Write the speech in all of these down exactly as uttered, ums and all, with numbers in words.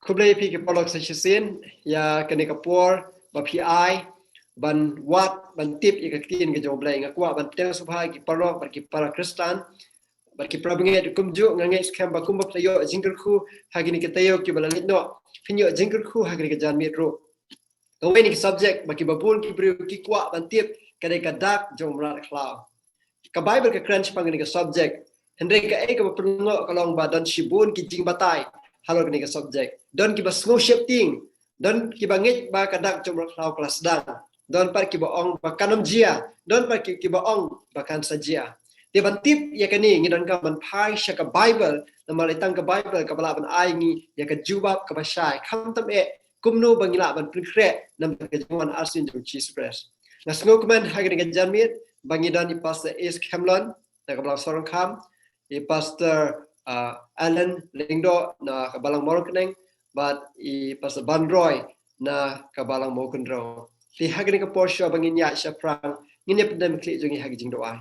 Khublei phi ki paralok sa shisien ïa kane ka por ba phi ai ban wad, ban tip ïa ka ktien ka jong U Blei. Nga kwah ban teng sngewbha ki paralok bad ki para Khristan bad ki para bangeit, kumjuh nga ngeit skhem ba kumba phi la ïoh jingkyrkhu ha kine ki taïew kiba la leit noh, phin ïoh jingkyrkhu ha kane ka janmiet ruh. Kawei na ki subject ba kiba bun ki briew ki kwah ban tip ka dei ka dak jong u mrad khlaw. Ka Bible ka kren shaphang kane ka subject. Hynrei kaei kaba pynlong ka long ba don shibun ki jingbatai halor kane ka subject. Don kiba sngew sheptieng, don kiba ngeit ba ka dak jong u mrad khlaw ka la sdang. Don pat kiba ong ba kan ym jia, don pat ki- kiba ong ba kan sa jia. Te ban tip ïa kane ngi donkam ban phai sha ka Bible, namar tang ka Bible kaba lah ban ai ngi ïa ka jubab kaba shai. Khamtam eh kumno ba ngi lah ban pynkhreh namar ka jingwan arsien jong U Jisu Khrist. Nga sngewkmen ha kane ka janmiet ba ngi don i Pastor Ace Khemlon na ka Balang Sohryngkham, i Pastor, ah, Alan Lyngdoh na ka Balang Mawryngkneng, bad i Pastor Ban Roy na ka Balang Mawkynrew. Te ha kane ka por shuwa ba ngin ïaid shaphrang, ngin ïa pyndem khlieh jong ngi ha ka jingduwai.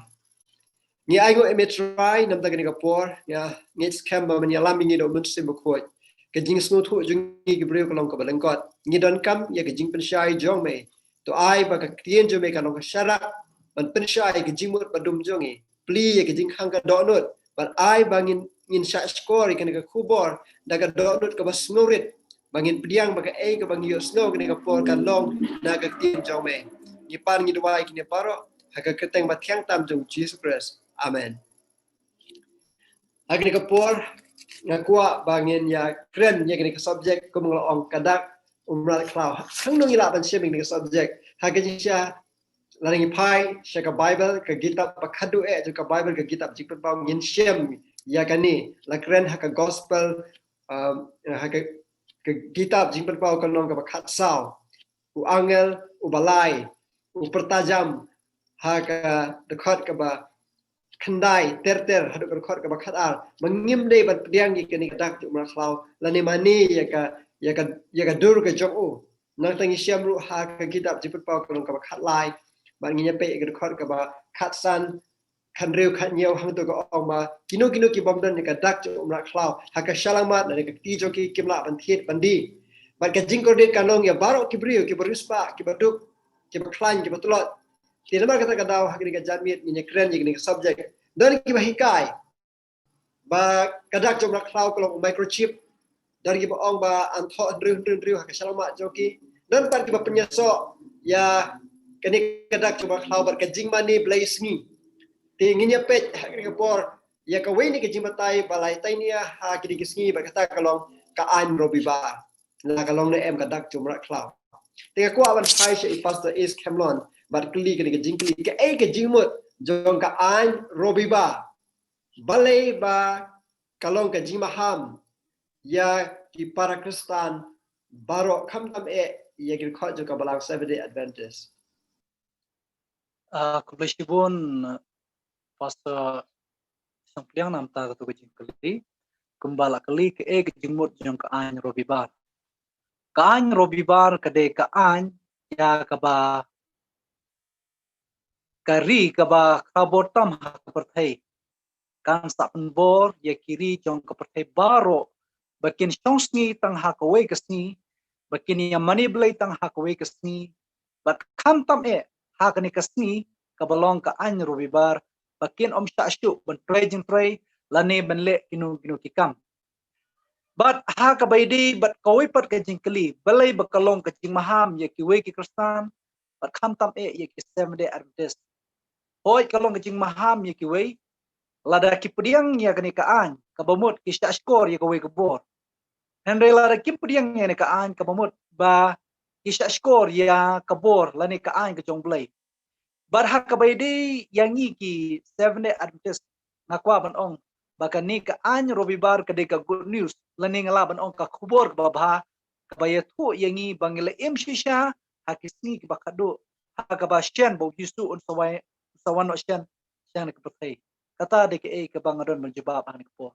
Ngi ainguh ïa me Trai namar kane ka por, nga ngeit skhem ba men ïalam ïa ngi da U Mynsiem Bakhuid. Ka jingsngewthuh jong ngi ki briew ka long kaba lyngkot. Ngi donkam ïa ka jingpynshai jong me. To ai ba ka ktien jong me kan long ka sharak ban pynshai ïa ka jingmut badum jong ngi. Plie ïa ka jingkhang ka dohnud bad ai ba ngin, ngin shah shkor ïa kane ka khubor da ka dohnud kaba sngewrit, ba ngin pdiang ba kaei kaba ngi ïohsngew kane ka por kan long na ka ktien jong me. Ngi pan ngi duwai kine baroh ha ka kyrteng ba thiang tam jong U Jisu Khrist. Amen. Ha kane ka por nga kwah ba ngin ïa kren ïa kane ka subject, kum nga la ong, ka dak u mrad khlaw. Hangno ngi lah ban shim ïa kane ka subject? Ha ka jingshisha lada ngi phai sha ka Bible, ka kitab ba khadduh eh jong ka Bible, ka kitab Jingpynpaw, ngin shim ïa kane. La kren ha ka Gospel, um, ha ka, ka kitab Jingpynpaw ka lynnong kaba khatsaw. U angel uba lai u pyrta jam ha ka dkhot kaba khyndai ter ter haduh ka dkhot kaba khatar. Ma ngim dei ban pdiang ïa kane ka dak jong u mrad khlaw lane mane ïa ka, ïa ka, ïa ka dur ka jong u. Nangta ngi shem ruh ha ka kitab Jingpynpaw ka lynnong kaba khatlai, bad ngin ïa peit ïa ka dkhot kaba khatsan, khathynriew, khathynñiew, hangto ka ong ba kino kino ki bym don ïa ka dak jong u mrad khlaw ha ka shyllangmat lane ka kti jong ki, kim lah ban thied ban die. Bad ka jingkordit kan long ïa baroh ki briew, kiba riewspah, kiba duk, kiba khlaiñ, kiba tlot. Te namar kata ka daw ha kane ka janmiet ngin ïa kren ïa kane ka subject. Don kiba hikai ba ka dak jong u mrad khlaw ka long u microchip. Don kiba ong ba yn thoh hynriew hynriew hynriew ha ka shyllangmat jong ki. Don pat kiba pynïasoh ïa kane ka dak jong u mrad khlaw bad ka jingmane blei sngi. Te ngin ïa peit ha kane ka por ïa kawei na ka jingbatai ba la ïatai nia ha kine ki sngi, bad kata ka long ka aiñ Robibar. La ka long ne em ka dak jong u mrad khlaw? Te nga kwah ban phai sha i Pastor Ace Khemlon bad kylli kane ka jingkylli, kaei ka jingmut jong ka aiñ Robibar? Balei ba ka long ka jingmaham ïa ki para Khristan baroh, khamtam eh ïa ki dkhot jong ka Balang Seventh Day Adventist? Ah, khublei shibun, Pastor Shangpliang, namar kata ka jingkylli. Kumba la kylli, kaei ka jingmut jong ka aiñ Robibar? Ka aiñ Robibar ka dei ka aiñ ïa kaba ka ri kaba khraw bor tam ha ka pyrthei kan sa pynbor ïa ki ri jong ka pyrthei baroh ba kin shong sngi tang ha kawei ka sngi, ba kin ïa mane blei tang ha kawei ka sngi. Bad khamtam eh ha kane ka sngi kaba long ka aiñ Robibar, ba kin ym shah shuh ban trei jingtrei lane ban leh kino kino ki kam. Bad ha kaba ïadei bad kawei pat ka jingkylli, balei ba ka long ka jingmaham ïa kiwei ki Khristan bad khamtam eh ïa ki Seventh Day Adventist? Hooid, ka long ka jingmaham ïa kiwei lada ki pdiang ïa kane ka aiñ kaba mut, ki shah shkor ïa kawei ka bor. Hynrei lada kim pdiang ïa kane ka aiñ kaba mut, ba ki shah shkor ïa ka bor lane ka aiñ ka jong U Blei. Bad ha kaba ïadei ïa ngi ki Seventh Day Adventist, nga kwah ban ong ba kane ka aiñ Robibar ka dei ka good news, lane nga lah ban ong ka khubor kaba bha, kaba ïathuh ïa ngi ba ngi la im shisha ha ki sngi kiba khadduh, ha kaba shen ba U Jisu un sa wan, sa wan noh shen sha kane ka pyrthei. Kata dei kaei kaba nga don ban jubab ha kane ka por.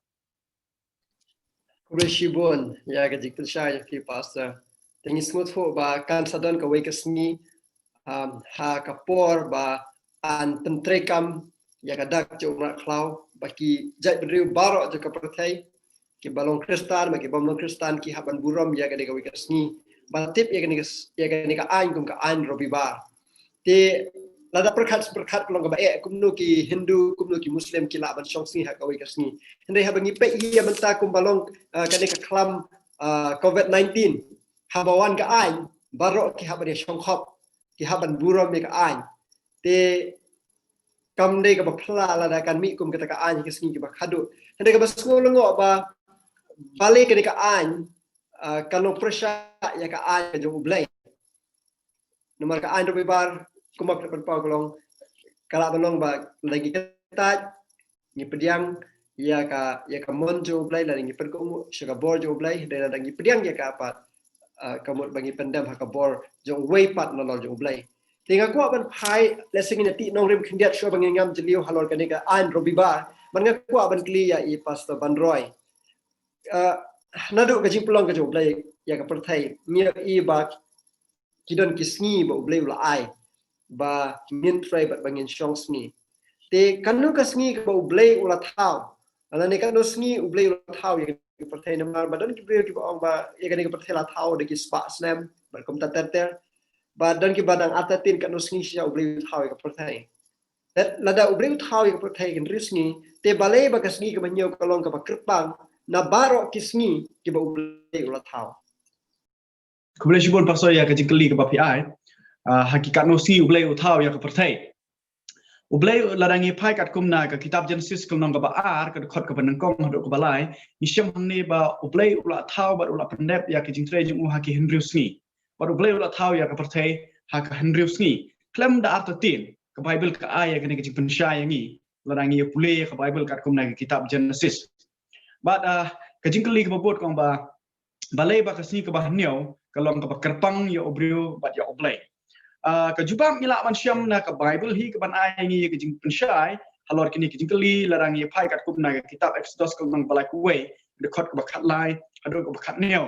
Khublei shibun ïa ka jingpynshai jong phi, Pastor. Te ngi sngewthuh ba kan sa don kawei ka sngi, um, ha ka por ba yn pyntreikam ïa ka dak jong u mrad khlaw, ba ki jaitbynriew baroh jong ka pyrthei kiba long Khristan bad kiba ym long Khristan ki hap ban burom ïa kane kawei ka sngi, ba tip ïa kane ka, ïa kane ka aiñ kum ka aiñ Robibar. Te lada pyrkhat pyrkhat ka long kaba eh, kumno ki Hindu, kumno ki Muslim ki lah ban shong sngi ha kawei ka sngi. Hynrei haba ngi peit ïa mynta kumba long, ah, kane ka khlam, ah, covid nineteen, haba wan ka aiñ, baroh ki hap ban ïa shong khop, ki hap ban burom ïa ka aiñ. Te kam dei kaba phylla lada kan mih kum kata ka aiñ ha ki sngi kiba khadduh. Hynrei kaba sngewlyngngoh ba balei kane ka aiñ, ah, kan long pyrshah ïa ka aiñ ka jong U Blei. Namar ka aiñ Robibar, kumba pynpaw ka long, ka lah ban long ba lada ngi kyntait, ngi pdiang ïa ka, ïa ka mon jong U Blei, lada ngi pynkohnguh sha ka bor jong U Blei, hynrei lada ngi pdiang ïa ka pat, ah, ka mut ba ngi pyndem ha ka bor jong uwei pat na lor jong U Blei. Te nga kwah ban phai, lehse ngin ïa tih nongrim khyndiat shuwa ba ngin ngam jylliew halor kane ka aiñ Robibar, bad nga kwah ban kylli ïa i Pastor Banroy. Ah, naduh ka jingpynlong ka jong U Blei ïa ka pyrthei, ngi ïohi ba ki don ki sngi ba U Blei u la ai ba ngin trei bad ba ngin shong sngi. Te kano ka sngi kaba U Blei u la thaw? Lane kano sngi U Blei u la thaw ïa ka pyrthei? Namar ba don ki briew kiba ong ba ïa kane ka pyrthei la thaw da ki spah snem bad kumta ter ter. Ba don kiba dang artatien kano sngi shisha U Blei u thaw ïa ka pyrthei. Lada U Blei u thaw ïa ka pyrthei ha ki hynriew sngi, te balei ba ka sngi kaba hynñiew ka long kaba kyrpang na baroh ki sngi kiba U Blei u la thaw? Khublei shibun Pastor ïa ka jingkylli kaba phi ai. Ah, ha ki katno sngi U Blei u thaw ïa ka pyrthei? U Blei, lada ngi phai katkum na ka kitab Genesis ka lynnong kaba ar, ka dkhot kaba nyngkong haduh kaba lai, ngi shem hangne ba U Blei u la thaw bad u la pyndep ïa ka jingtrei jong u ha ki hynriew sngi. Bad U Blei u la thaw ïa ka pyrthei ha ka hynriew sngi. Khlem da artatien, ka Baibl ka ai ïa kane ka jingpynshai ïa ngi lada ngi ïa pule ïa ka Baibl katkum na ka kitab Genesis. Bad, ah, ka jingkylli kaba bud ka ong ba balei ba ka sngi kaba hynñiew ka long kaba kyrpang ïa u briew bad ïa U Blei. Ah, ka jubab ngi lah ban shem na ka Baibl hi kaban ai ngi ïa ka jingpynshai halor kine ki jingkylli lada ngi phai katkum na ka kitab Exodus ka lynnong ba lai kawei, dkhot kaba khatlai haduh kaba khathynñiew.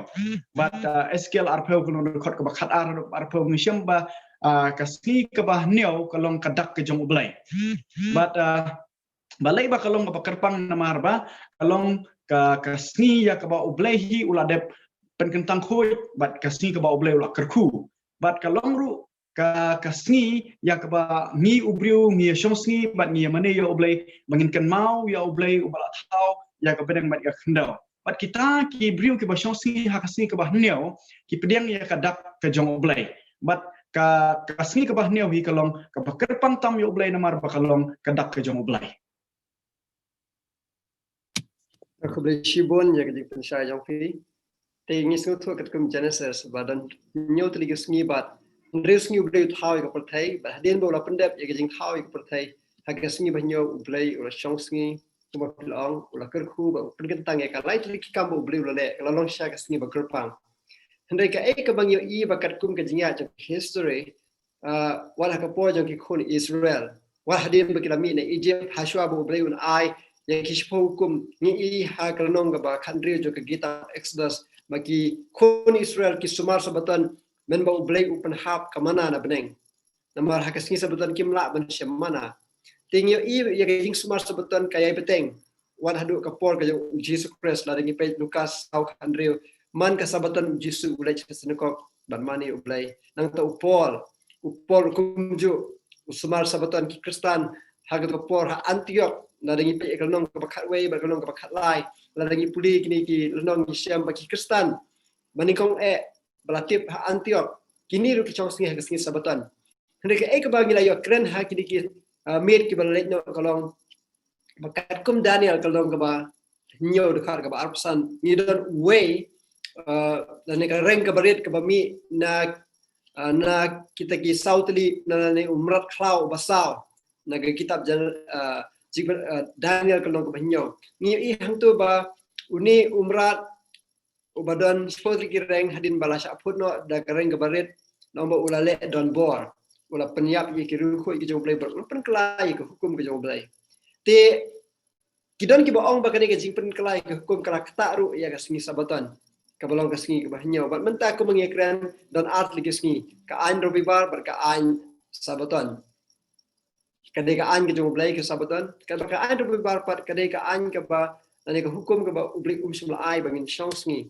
Bad, ah, Ezekiel arphew ka lynnong, dkhot kaba khatar haduh kaba arphew, ngi shem ba, ah, ka sngi kaba hynñiew ka long ka dak ka jong U Blei. Bad, ah, balei ba ka long kaba kyrpang? Namar ba ka long ka, ka sngi ïa kaba U Blei hi u la dep pynkyntang khuid, bad ka sngi kaba U Blei u la kyrkhu. Bad ka long ruh ka, ka sngi ïa kaba ngi u briew ngi ïa shong sngi bad ngi ïa mane ïa U Blei, ba ngin kynmaw ïa U Blei uba la thaw ïa ka bneng bad ïa ka khyndew. Bad kita ki briew kiba shong sngi ha ka sngi kaba hynñiew, ki pdiang ïa ka dak ka jong U Blei. Bad ka, ka sngi kaba hynñiew hi ka long kaba kyrpang tam ïa U Blei namar ba ka long ka dak ka jong U Blei. Khublei shibun ïa ka jingpynshai jong phi. Te ngi sngewthuh katkum Genesis ba don hynñiew tylli ki sngi bad hynriew sngi U Blei u thaw ïa ka pyrthei, bad hadien ba u la pyndep ïa ka jingthaw ïa ka pyrthei, ha ka sngi ba hynñiew U Blei u la shong sngi, kumba phi la ong, u la kyrkhu bad u pynkyntang ïa ka. Lai tylli ki kam ba U Blei u la leh, ka la long shisha ka sngi ba kyrpang. Hynrei kaei kaba ngi ïohi ba katkum ka jingïaid jong ka history, ah, wat ha ka por jong ki khun Israel, wat hadien ba ki la mih na Egypt, ha shuwa ba U Blei un ai ïa ki shiphew hukum, ngi i ha ka lynnong kaba khathynriew jong ka kitab Exodus ba ki khun Israel ki sumar Sabaton mynba U Blei u pynhap ka manna na bneng. Namar ha ka sngi Sabaton kim lah ban shem manna. Te ngi ïohi ïa ka jingsumar Sabaton ka ïai bteng wat haduh ka por ka jong U Jisu Khrist. Lada ngi peit Lukas saw khathynriew, man ka Sabaton U Jisu u leit sha sinagog ban mane ïa U Blei. Nangta u Paul, u Paul ruh kumjuh u sumar Sabaton. Ki Khristan ha kato ka por ha Antiok, lada ngi peit ïa ka lynnong kaba khatwei bad ka lynnong kaba khatlai, lada ngi pule kine ki lynnong ngi shem ba ki Khristan ba nyngkong eh ba la tip ha Antiok, kine ruh ki shong sngi ha ka sngi Sabaton. Hynrei kaei kaba ngi la ïoh kren ha kine ki, ah, miet kiba la leit noh ka long ba katkum Daniel ka lynnong kaba hynñiew, dkhot kaba arphew san, ngi don uwei, ah, lane ka reng kaba rit kaba mih na, ah, na kita ki saw tylli, na, lane u mrad khlaw uba saw, na ka kitab Jan-, ah, jing-, ah, Daniel ka lynnong kaba hynñiew. Ngi ïohi hangto ba une u mrad uba don shiphew tylli ki reng, hadien ba la shah phut noh da ka reng kaba rit, nongba u la leh donbor, u la pynïap ïa ki riewkhuid ki jong U Blei bad u la pynkylla ïa ka hukum ka jong U Blei. Te ki don kiba ong ba kane ka jingpynkylla ïa ka hukum ka la ktah ruh ïa ka sngi Sabaton, kaba long ka sngi kaba hynñiew. Bad mynta kumba ngi kren, don ar tylli ki sngi, ka aiñ Robibar bad ka aiñ Sabaton. Ka dei ka aiñ ka jong U Blei ka Sabaton, kaba ka aiñ Robibar pat ka dei ka aiñ kaba Lane ka hukum kaba U Blei um shym la ai ba ngin shong sngi.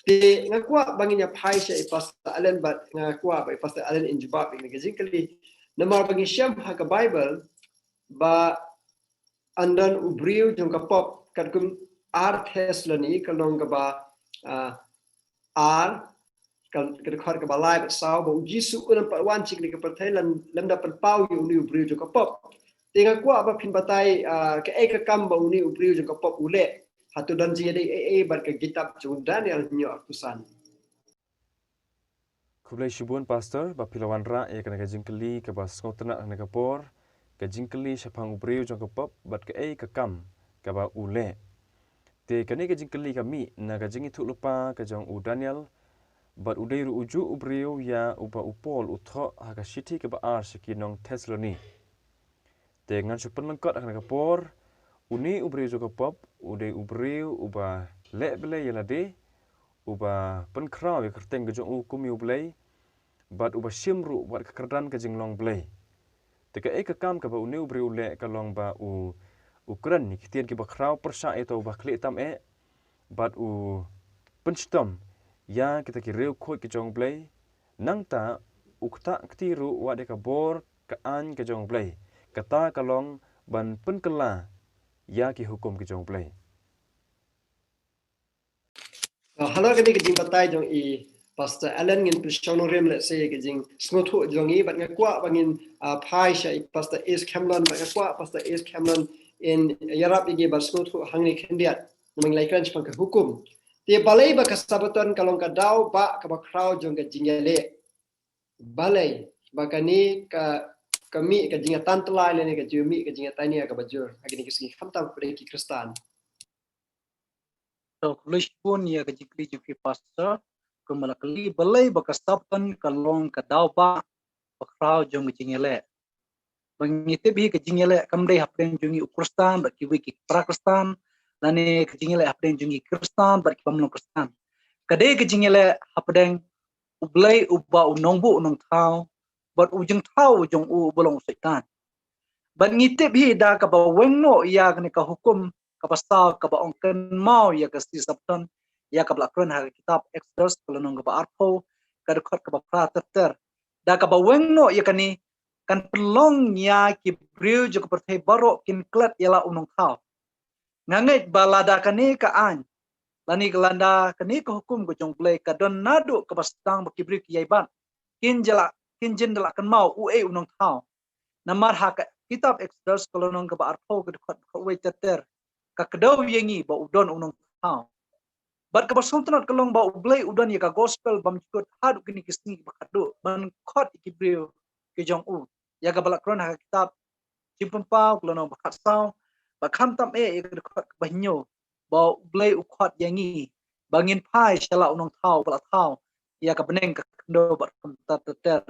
Te nga kwah ba ngin ïa phai sha i Pastor Allen bad nga kwah ba i Pastor Allen in jubab ïa ka jingkylli. Namar ba ngin shem ha ka Bible ba ynda u briew jong ka pop katkum ar Thessaloni ka lynnong kaba, ah, ar, ka, ka dkhot kaba lai bad saw, ba U Jisu un ym pat wan sha kane ka pyrthei lym, lymda pynpaw ïa une u briew jong ka pop. Te nga kwah ba phin batai, ah, kaei ka kam ba une u briew jong ka pop u leh. Hato don jingïadei ei ei bad ka kitab jong u Daniel hynñiew arphew san. Khublei shibun Pastor ba phi la wanrah ïa kane ka jingkylli kaba sngewtynnat ha kane ka por, ka jingkylli shaphang u briew jong ka pop bad kaei ka kam kaba u leh. Te kane ka jingkylli ka mih na ka jingithuh lypa ka jong u Daniel, bad u dei ruh u juh u briew ïa uba u Paul u thoh ha ka shithi kaba ar sha ki nong Thessaloni. Te ngan shu pynlyngkot ha kane ka por, une u briew jong ka pop u dei u briew uba leh blei ïa lade, uba pynkhraw ïa ka kyrteng ka jong u kum ïa u Blei, bad uba shim ruh wat ka kyrdan ka jinglong Blei. Te kaei ka kam kaba une u briew u leh ka long ba u, u kren ïa ki ktien kiba khraw pyrshah ïa uta uba khlieh tam eh, bad u pynshitom ïa kita ki riewkhuid ki jong u Blei, nangta u ktah kti ruh wat ïa ka bor ka aiñ ka jong u Blei, kata ka long ban pynkylla ïa ki hukum ki jong u Blei. Ah, halor kane ka jingbatai jong i Pastor Allen, ngin pynshong nongrim lehse ka jingsngewthuh jong i, bad nga kwah ba ngin, ah, phai sha i Pastor Ace Cameron, bad nga kwah Pastor Ace Cameron in ïarap ïa ngi ban sngewthuh hangne khyndiat. Namar ngi la ïakren shaphang ka hukum. Te balei ba ka Sabbaton ka long ka daw ba kaba khraw jong ka jingïaleh. Balei ba kane ka, ka mih ka jingïatantlai lane ka jingmih ka jingïatainia kaba jur ha kine ki sngi khamtam pyrshah ki Khristan. To, khublei shibun ïa ka jingkylli jong phi Pastor. Kumba la kylli balei ba ka Sabbaton ka long ka daw ba, ba khraw jong ka jingïaleh. Ba ngi tip hi ka jingïaleh kam dei hapdeng jong ngi u Khristan bad kiwei ki para Khristan, lane ka jingïaleh hapdeng jong ngi Khristan bad ki bym long Khristan. Ka dei ka jingïaleh hapdeng u Blei uba u nongbuh u nongthaw, bad u jingthaw u jong u uba long u Soitan. Bad ngi tip hi da kaba weng noh ïa kane ka hukum kaba saw kaba ong kynmaw ïa ka sngi Sabbaton, ïa kaba la kren ha ka kitab Exodus ka lynnong kaba arphew, ka dkhot kaba phra ter ter. Da kaba weng noh ïa kane kan pynlong ïa ki briew jong ka pyrthei baroh kin klet ïa la u nongthaw. Nga ngeit ba lada kane ka aiñ, lane ka lada kane ka hukum ka jong u Blei ka don naduh kaba sdang ba ki briew ki ïai bat, kin jin da la, kin jin da la kynmaw uei u nongthaw. Namar ha ka kitab Exodus ka lynnong kaba arphew ka dkhot khatwei ter ter, ka kdew ïa ngi ba u don u nongthaw. Bad kaba sngewtynnat ka long ba u Blei u don ïa ka gospel bymjukut haduh kine ki sngi kiba khatduh ban khot ïa ki briew ki jong u. Ïa kaba la kren ha ka kitab Jingpynpaw ka lynnong ba khatsaw, ba khamtam eh ïa ka dkhot kaba hynñiew, ba u Blei u khot ïa ngi ba ngin phai sha la u nongthaw ba la thaw ïa ka bneng ka khyndew bad kumta ter ter.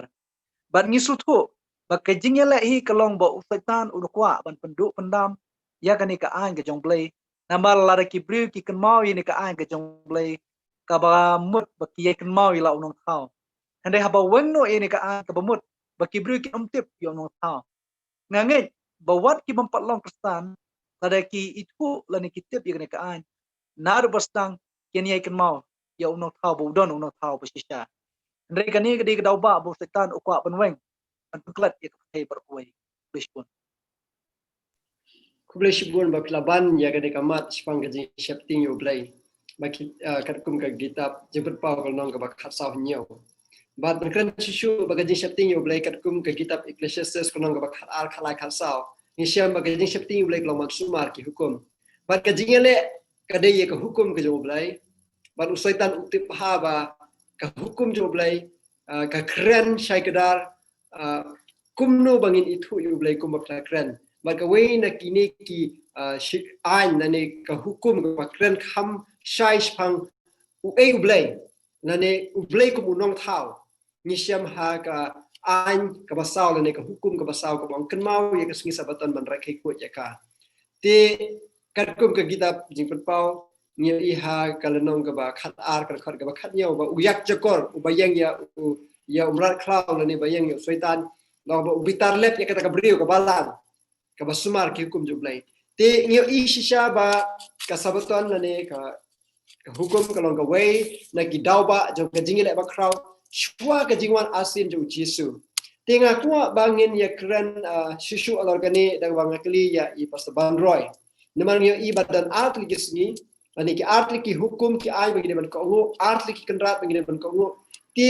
Bad ngi sngewthuh ba ka jingïaleh hi ka long ba u Soitan u da kwah ban pynduh pyndam ïa kane ka aiñ ka jong u Blei. Namar lada ki briew ki kynmaw ïa kane ka aiñ ka jong u Blei, kaba mut ba ki ïai kynmaw ïa la u nongthaw. Hynrei haba weng noh ïa kane ka aiñ, kaba mut ba ki briew kin ym tip ïa u nongthaw. Nga ngeit ba wat ki bym pat long Khristan, lada ki ithuh lane ki tip ïa kane ka aiñ, naduh ba sdang kin ïai kynmaw ïa u nongthaw ba u don u nongthaw ba shisha. Hynrei kane ka dei ka daw ba ba u Soitan u kwah ban weng, ban pynklet ïa ka pyrthei baroh kawei. Khublei shibun. Khublei shibun ba phi la ban ïa kane ka mat shaphang ka jingsheptieng ïa u Blei. Ba ki, ah, katkum ka kitab Jingpynpaw ka lynnong kaba khatsaw hynñiew. Bad ban kren shuh shuh ba ka jingsheptieng ïa u Blei katkum ka kitab Ecclesiastes ka lynnong kaba khatar, khatlai, khatsaw. Ngi shem ba ka jingsheptieng ïa u Blei ka long ban sumar ki hukum. Bad ka jingïaleh ka dei ïa ka hukum ka jong u Blei. Bad u Soitan u tip bha ba ka hukum jong u Blei, ah, ka kren shai kdar, ah, kumno ba ngin ithuh ïa u Blei kumba phi la kren. Bad kawei na kine ki, ah, shi-, aiñ lane ka hukum kaba kren kham shai shaphang uei u Blei, lane u Blei kum u nongthaw. Ngi shem ha ka aiñ kaba saw lane ka hukum kaba saw kaba ong kynmaw ïa ka sngi Sabbaton ban rakhe khuid ïa ka. Te katkum ka kitab Jingpynpaw ngi ïohi ha ka lynnong kaba khatar, ka dkhot kaba khathynñiew, ba u ïakjakor uba ïeng ïa u, ïa u mrad khlaw lane ba ïeng ïa u Soitan, long ba u bitar lep ïa kata ka briew ka balang kaba sumar ki hukum jong u Blei. Te ngi ïohi shisha ba ka Sabbaton lane ka, ka hukum ka long kawei na ki daw ba jong ka jingïaleh bakhraw shuwa ka jingwan arsien jong u Jisu. Te nga kwah ba ngin ïakren, ah, shuh shuh halor kane da kaba nga kylli ïa i Pastor Banroy. Namar ngi ïohi ba don ar tylli ki sngi, lane ki ar tylli ki hukum, ki aiñ ba ngi dei ban kohnguh, ar tylli ki kynrad ba ngi dei ban kohnguh. Te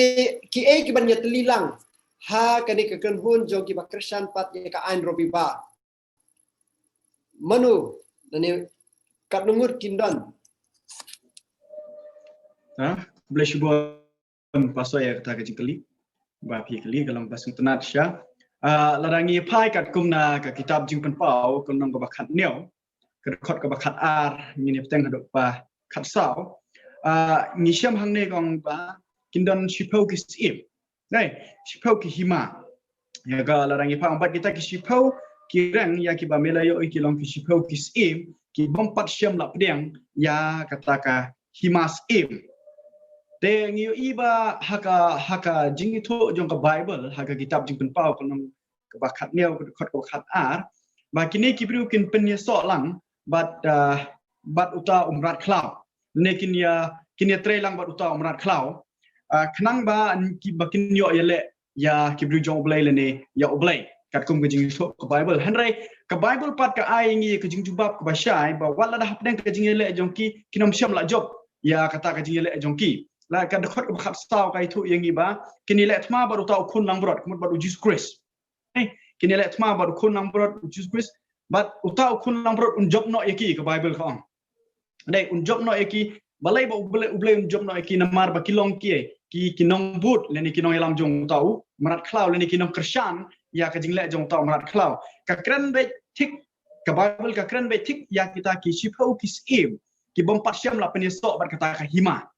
kiei kiban ïatylli lang ha kane ka kynhun jong kiba kyrshan pat ïa ka aiñ Robibar? Mano lane katno ngut kin don? Ha, khublei shibun Pastor ïa kata ka jingkylli. Ba phi kylli ka long ba sngewtynnat shisha. Ah, lada ngi phai katkum na ka kitab Jingpynpaw, ka lynnong kaba khathynñiew, ka dkhot kaba khatar, ngin ïa bteng haduh ba khatsaw. Ah, ngi shem hangne ka ong ba kin don shiphew ki syiem. Nai, shiphew ki hima. Ïa ka lada ngi phai ong bad kita ki shiphew ki reng ïa kiba me la ïohi ki long ki shiphew ki syiem, ki bym pat shem la pdiang ïa kata ka hima syiem. Te ngi ïohi ba ha ka, ha ka jingithuh jong ka Bible, ha ka kitab Jingpynpaw ka lynnong kaba khathynñiew, ka dkhot kaba khatar, ba kine ki briew kin pynïasoh lang bad, ah, bad uta u mrad khlaw. Ne kin ïa, kin ïatrei lang bad uta u mrad khlaw. Ah, khnang ba, ki, ba kin ïoh ïaleh ïa ki briew jong U Blei lane ïa U Blei, katkum ka jingithuh ka Bible. Hynrei ka Bible pat ka ai ngi ka jingjubab kaba shai ba wat lada hapdeng ka jingïaleh jong ki, kin ym shym la jop ïa kata ka jingïaleh jong ki. La ka dkhot kaba khatsaw ka ithuh ïa ngi ba kin ïaleh thma bad uta u khun langbrot, ka mut bad U Jisu Khrist. Eh, kin ïaleh thma bad u khun langbrot, U Jisu Khrist, bad uta u khun langbrot un jop noh ïa ki, ka Bible ka ong. Dei, un jop noh ïa ki, balei ba U Blei, U Blei un jop noh ïa ki? Namar ba ki long ki, ki, ki nongbud lane ki nongïalam jong uta u mrad khlaw, lane ki nongkyrshan ïa ka jingleh jong uta u mrad khlaw. Ka kren beit thik, ka Bible ka kren beit thik ïa kita ki shiphew ki syiem ki bym pat shem la pynïasoh bad kata ka hima.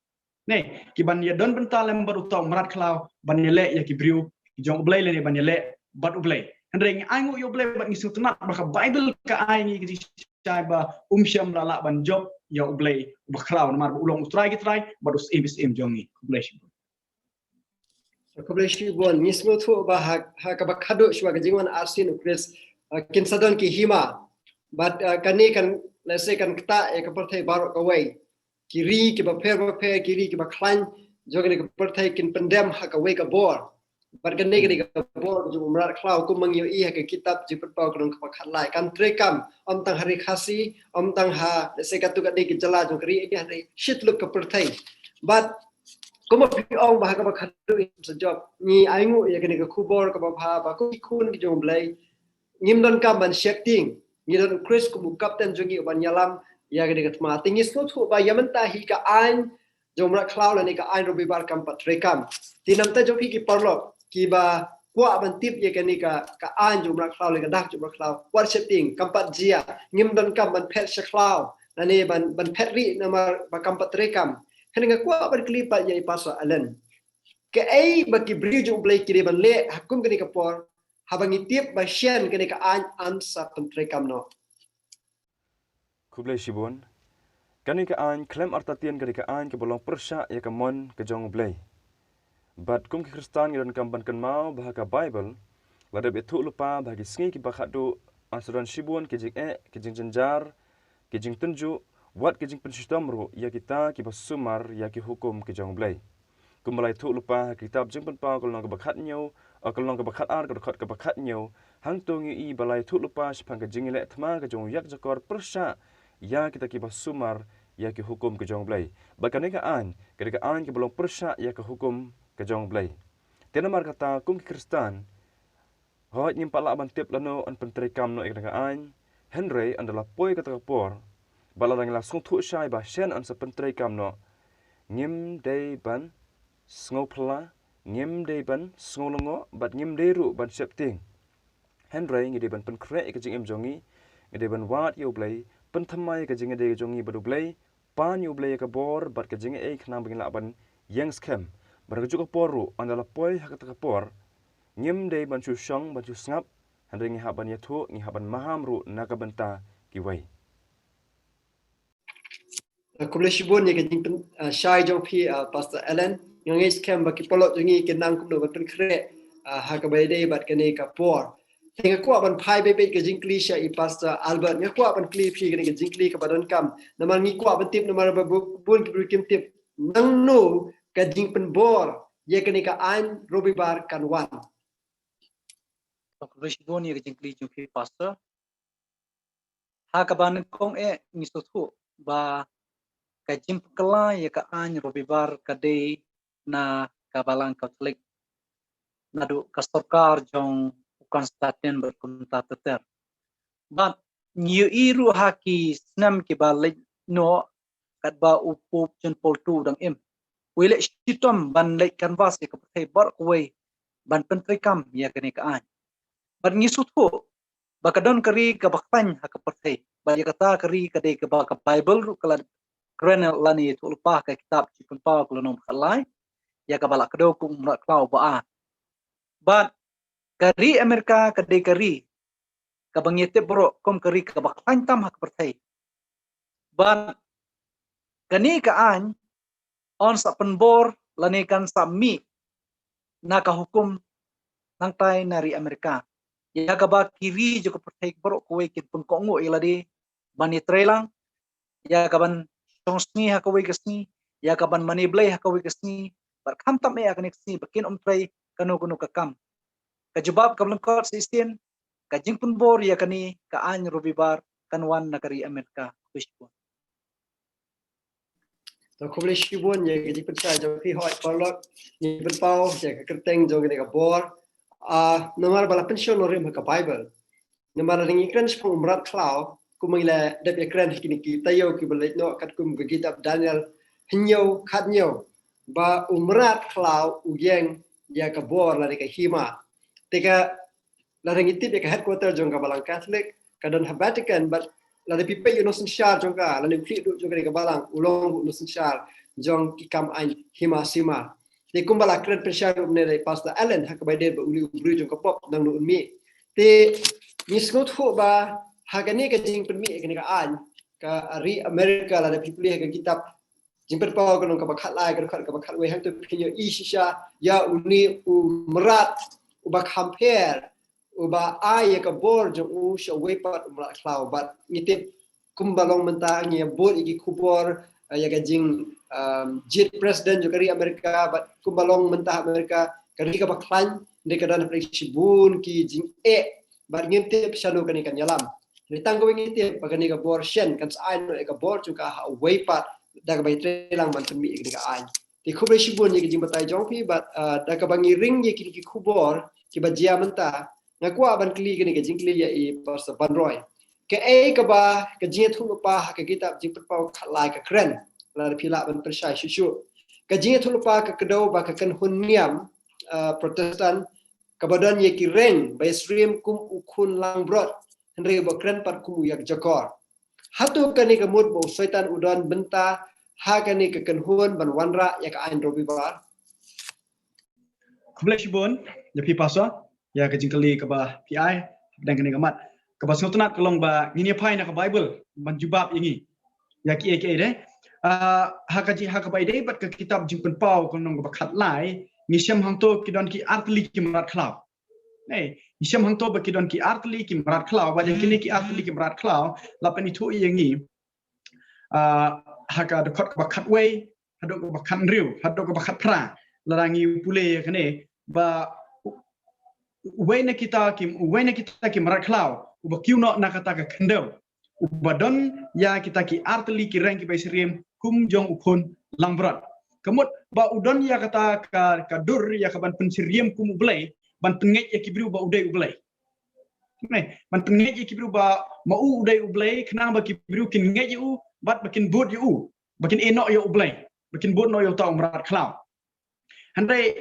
Ne, kiban ïadon bynta lem bad uta u mrad khlaw ban ïaleh ïa ki briew ki jong U Blei lane ban ïaleh bad U Blei. Hynrei ngi ainguh ïa U Blei bad ngi sngewtynnat ba ka Bible ka ai ngi ka jingshai ba um shym la lah ban jop ïa U Blei uba khraw, namar ba u long U Trai ki trai bad U Syiem ki syiem jong ngi. Khublei shibun. Khublei shibun. Ngi sngewthuh ba ha, ha kaba khadduh shuwa ka jingwan arsien U Khrist, ah, kin sa don ki hima. Bad, ah, kane kan, lehse kan ktah ïa ka pyrthei baroh kawei. Ki ri kiba pher bapher, ki ri kiba khlaiñ jong kane ka pyrthei kin pyndem ha kawei ka bor. Bad kane ka dei ka bor jong u mrad khlaw, kumba ngi ïohi ha ka kitab Jingpynpaw ka lynnong kaba khatlai. Kan treikam ym tang ha Ri Khasi, ym tang ha, lehse, katto katne ki jylla jong ka ri, hynrei shitluk ka pyrthei. Bad kumba phi ong ba ha kaba khadduh sa jop, ngi ainguh ïa kane ka khubor kaba bha ba kum ki khun ki jong U Blei ngim donkam ban sheptieng, ngi don U Khrist kum u kapten jong ngi uban ïalam ïa kane ka thma. Te ngi sngewthuh ba ïa mynta hi ka aiñ jong u mrad khlaw lane ka aiñ Robibar kam pat treikam. Te na bynta jong phi ki paralok kiba kwah ban tip ïa kane ka, ka aiñ jong u mrad khlaw lane ka dak jong u mrad khlaw, wat sheptieng, kam pat jia, ngim donkam ban phet sha khlaw lane ban, ban phet rieh namar ba kam pat treikam. Hynrei nga kwah ban kylli pat ïa i Pastor Alan, kaei ba ki briew jong U Blei ki dei ban leh ha kum kane ka por, haba ngi tip ba shen kane ka aiñ yn sa pyntreikam noh? Khublei shibun. Kane ka aiñ khlem artatien ka dei ka aiñ kaba long pyrshah ïa ka mon ka jong U Blei. Bad kum ki Khristan ngi donkam ban kynmaw ba ha ka Bible la dep ïathuh lypa ba ha ki sngi kiba khadduh yn sa don shibun ki jingeh, ki jingjynjar, ki jingtynjuh, wat ki jingpynshitom ruh ïa kita kiba sumar ïa ki hukum ki jong U Blei. Kumba la ïathuh lypa ha ka kitab Jingpynpaw ka lynnong kaba khathynñiew, ka lynnong kaba khatar, ka dkhot kaba khathynñiew, hangto ngi ïohi ba la ïathuh lypa shaphang ka jingïaleh thma ka jong u ïakjakor pyrshah ïa kita kiba sumar ïa ki hukum ki jong U Blei. Bad kane ka aiñ ka dei ka aiñ kaba long pyrshah ïa ka hukum ka jong U Blei. Te namar kata kum ki Khristan, hooid ngim pat lah ban tip lano yn pyntreikam noh ïa kane ka aiñ, hynrei ynda la poi kata ka por, bad lada ngi la sngewthuh shai ba shen yn sa pyntreikam noh, ngim dei ban sngewphylla, ngim dei ban sngewlyngngoh, bad ngim dei ruh ban sheptieng. Hynrei ngi dei ban pynkhreh ïa ka jingim jong ngi, ngi dei ban wad ïa U Blei, pynthymmai ïa ka jingïadei jong ngi bad U Blei, pan ïa U Blei ïa ka bor bad ka jingaiei khnang ba ngin lah ban ïeng skhem. Bad ha kajuh ka por ruh, ynda la poi ha kata ka por, ngim dei ban shu shong ban shu sngap, hynrei ngi hap ban ïathuh, ngi hap ban maham ruh na ka bynta kiwei. Khublei shibun ïa ka jingpyn, ah, shai jong phi, ah, Pastor Alan. Nga ngeit skhem ba ki paralok jong ngi kin nang kumno ban pynkhreh, ah, ha kaba ïadei bad kane ka por. Te nga kwah ban phai beit beit ka jingkylli sha i Pastor Albert. Nga kwah ban kylli phi kane ka jingkylli kaba donkam. Namar ngi kwah ban tip namar ba bu-, bun ki briew kim tip. Nangno ka jingpynbor ïa kane ka aiñ Robibar kan wan. Khublei shibun ïa ka jingkylli jong phi Pastor. Ha kaba nyngkong eh ngi sngewthuh ba ka jingpynkylla ïa ka aiñ Robibar ka dei na ka Balang Katholik naduh ka sorkar jong u Konstantin bad kumta ter ter. Bad ngi ïohi ruh ha ki snem kiba leit noh katba u Pope John Paul two u dang im, u leh shitom ban leit canvass ïa ka pyrthei baroh kawei ban pyntreikam ïa kane ka aiñ. Bad ngi sngewthuh ba ka don ka ri kaba khlaiñ ha ka pyrthei. Bad ïa kata ka ri ka dei kaba ka Baibl ruh ka la kren lane ïathuh lypa ha ka kitab Jingpynpaw ka lynnong ba khatlai, ïa kaba la kdew kum u mrad khlaw ba ar. Bad ka ri Amerika ka dei ka ri kaba ngi tip baroh kum ka ri kaba khlaiñ tam ha ka pyrthei. Bad kane ka aiñ yn sa pynbor lane kan sa mih na ka hukum nangtai na ri Amerika, ïa kaba ki ri jong ka pyrthei baroh kawei kin pynkohnguh ïa lade ban ïatreilang, ïa kaban shong sngi ha kawei ka sngi, ïa kaban mane Blei ha kawei ka sngi, bad khamtam eh ha kane ka sngi ba kin ym trei kano kano ka kam. Ka jubab kaba lyngkot sa shisien, ka jingpynbor ïa kane ka aiñ Robibar kan wan na ka ri Amerika. Khublei shibun. To khublei shibun ïa ka jingpynshai jong phi, hooid paralok, jingpynpaw ïa ka kyrteng jong kane ka bor. Ah, namar ba la pynshong nongrim ha ka Baibl. Namar lada ngi kren shaphang u mrad khlaw, kumba ngi la dep ïa kren ha kine ki taïew kiba leit noh, katkum ka kitab Daniel hynñiew khathynñiew, ba u mrad khlaw u ïeng ïa ka bor lane ka hima. Te ka, lada ngi tip ïa ka headquarter jong ka Balang Katholik ka don ha Vatican, bad lada phi peit ïa u nongsynshar jong ka, lane u khlieh duh jong kane ka balang u long u nongsynshar jong ki kam aiñ hima sima. Te kumba la kren pynshai ruh mynne da i Pastor Allen ha kaba ïadei bad une u briew jong ka pop, nangno un mih. Te ngi sngewthuh ba ha kane ka jingpynmih ïa kane ka aiñ, ka ri Amerika, lada phi pule ha ka kitab Jingpynpaw ka lynnong kaba khatlai, ka dkhot kaba khatwei, hangto phin ïohi shisha ïa une u mrad uba kham pher, uba ai ïa ka bor jong u sha uwei pat u mrad khlaw. Bad ngi tip kumba long mynta ngi ïa bud ïa ki khubor, eh, ïa ka jing, um, jied president jong ka ri Amerika, bad kumba long mynta ha Amerika, ka ri kaba khlaiñ, hynrei ka don hapdeng shibun ki jingeh, bad ngim tip shano kane kan ïalam. Hynrei tang kawei ngi tip ba kane ka bor shen kan sa ai noh ïa ka bor jong ka ha uwei pat da kaba ïatreilang ban pynmih ïa kane ka aiñ. Te khublei shibun ïa ka jingbatai jong phi, bad, ah, da kaba ngi ring ïa kine ki khubor kiba jia mynta, nga kwah ban kylli kane ka jingkylli ïa i Pastor Banroy. Kaei kaba ka jingïathuhlypa ha ka kitab Jingpynpaw khatlai ka kren, lada phi lah ban pynshai shuh shuh. Ka jingïathuhlypa ka kdew ba ka kynhun niam, ah, Protestant, kaba don ïa ki reng ba ïasyriem kum u khun langbrot, hynrei uba kren pat kum u ïakjakor. Hato kane ka mut ba u Soitan u don bynta ha kane ka kynhun ban wanrah ïa ka aiñ Robibar? Khublei shibun ïa phi Pastor ïa ka jingkylli kaba phi ai hapdeng kane ka mat. Kaba sngewtynnat ka long ba ngin ïa phai na ka Baibl ban jubab ïa ngi ïa kiei kiei de. Ah, ha ka jing, ha kaba ïadei bad ka kitab Jingpynpaw ka lynnong kaba khatlai, ngi shem hangto ki don ki artylli ki mrad khlaw. Hei, ngi shem hangto ba ki don ki artylli ki mrad khlaw, bad ïa kine ki artylli ki mrad khlaw la pynithuh ïa ngi, ah, ha ka dkhot kaba khatwei haduh kaba khathynriew, haduh kaba khatphra. Lada ngi pule ïa kane, ba uwei na kita ki, uwei na kita ki mrad khlaw uba kiew noh na kata ka khyndew, uba don ïa kita ki artylli ki reng kiba ïasyriem kum jong u khun langbrot. Ka mut ba u don ïa kata ka, ka dur ïa kaban pynsyriem kum u Blei, ban pynngeit ïa ki briew ba u dei u Blei. Ne, ban pynngeit ïa ki briew ba ma u u dei u Blei, khnang ba ki briew kin ngeit ïa u, bad ba kin bud ïa u, ba kin ïehnoh ïa u Blei, ba kin bud noh ïa uta u mrad khlaw. Hynrei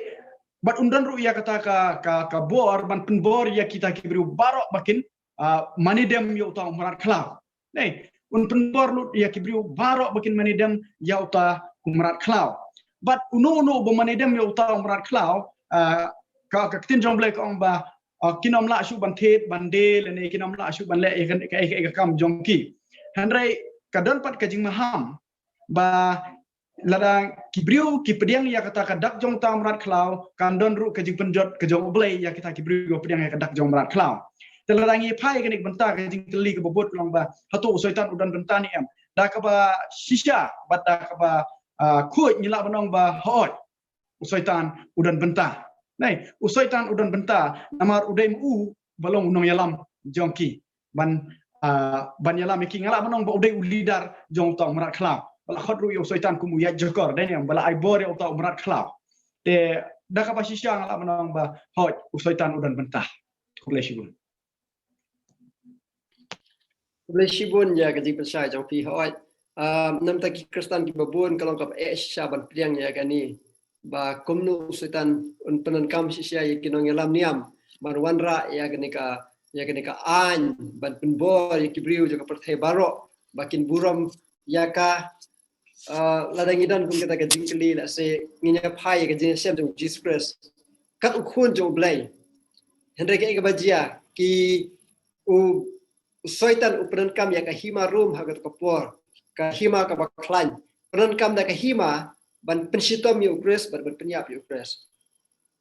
bad un don ruh ïa kata ka, ka, ka bor ban pynbor ïa kita ki briew baroh ba kin, ah, mane dem ïa uta u mrad khlaw. Ne, un pynbor lut ïa ki briew baroh ba kin mane dem ïa uta u mrad khlaw. Bad uno uno uba mane dem ïa uta u mrad khlaw, ah, ka, ka ktien jong Blei ka ong ba, ah, kin ym lah shuh ban thied, ban die, lane kin ym lah shuh ban leh ïa ka, ka, ka, ka kam jong ki. Hynrei ka don pat ka jingmaham ba lada ki briew ki pdiang ïa kata ka dak jong uta u mrad khlaw, kan don ruh ka jingpynjot ka jong U Blei ïa kita ki briew ki pdiang ïa ka dak jong u mrad khlaw. Te lada ngi phai kane ka bynta, ka jingkylli kaba bud ka long ba, hato u Soitan u don bynta ne em? Da kaba shisha bad da kaba, ah, khuid ngi lah ban ong ba hooid, u Soitan u don bynta. Nai, u Soitan u don bynta, namar u dei ma u ba long u nongïalam jong ki. Ban, ah, ban ïalam ïa ki, nga lah ban ong ba u dei u leader jong uta u mrad khlaw. Ba la khot ruh ïa u Soitan kum u ïaid jakor, dei ne em, ba la ai bor ïa uta u mrad khlaw. Te da kaba shisha nga lah ban ong ba hooid, u Soitan u don bynta. Khublei shibun. Khublei shibun ïa ka jingpynshai jong phi, hooid. Ah, namta ki Khristan kiba bun ka long kaba eh shisha ban pdiang ïa kane, ba kumno u Soitan un pyndonkam shisha ïa ki nongïalam niam ban wanrah ïa kane ka, ïa kane ka aiñ ban pynbor ïa ki briew jong ka pyrthei baroh ba kin burom ïa ka. Ah, lada ngi don kum kata ka jingkylli, lehse ngin ïa phai ïa ka jingïashem jong u Jisu Khrist kat u Khun jong U Blei. Hynrei kaei kaba jia, ki, u, u Soitan u pyndonkam ïa ka hima Rom ha kata ka por, ka hima kaba khlaiñ. Pyndonkam da ka hima ban pynshitom ïa u Khrist, ban, ban pynïap ïa u Khrist.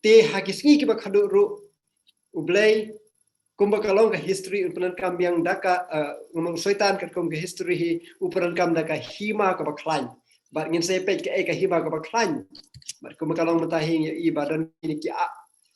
Te ha ki sngi kiba khadduh ruh, U Blei, kumba ka long ka history, u pyndonkam biang da ka, eh, ngam ong u Soitan, katkum ka history hi, u pyndonkam da ka hima kaba khlaiñ. Bad ngin sa peit kaei ka hima kaba khlaiñ. Bad kumba ka long mynta hi ngi ïohi ba don kine ki a-,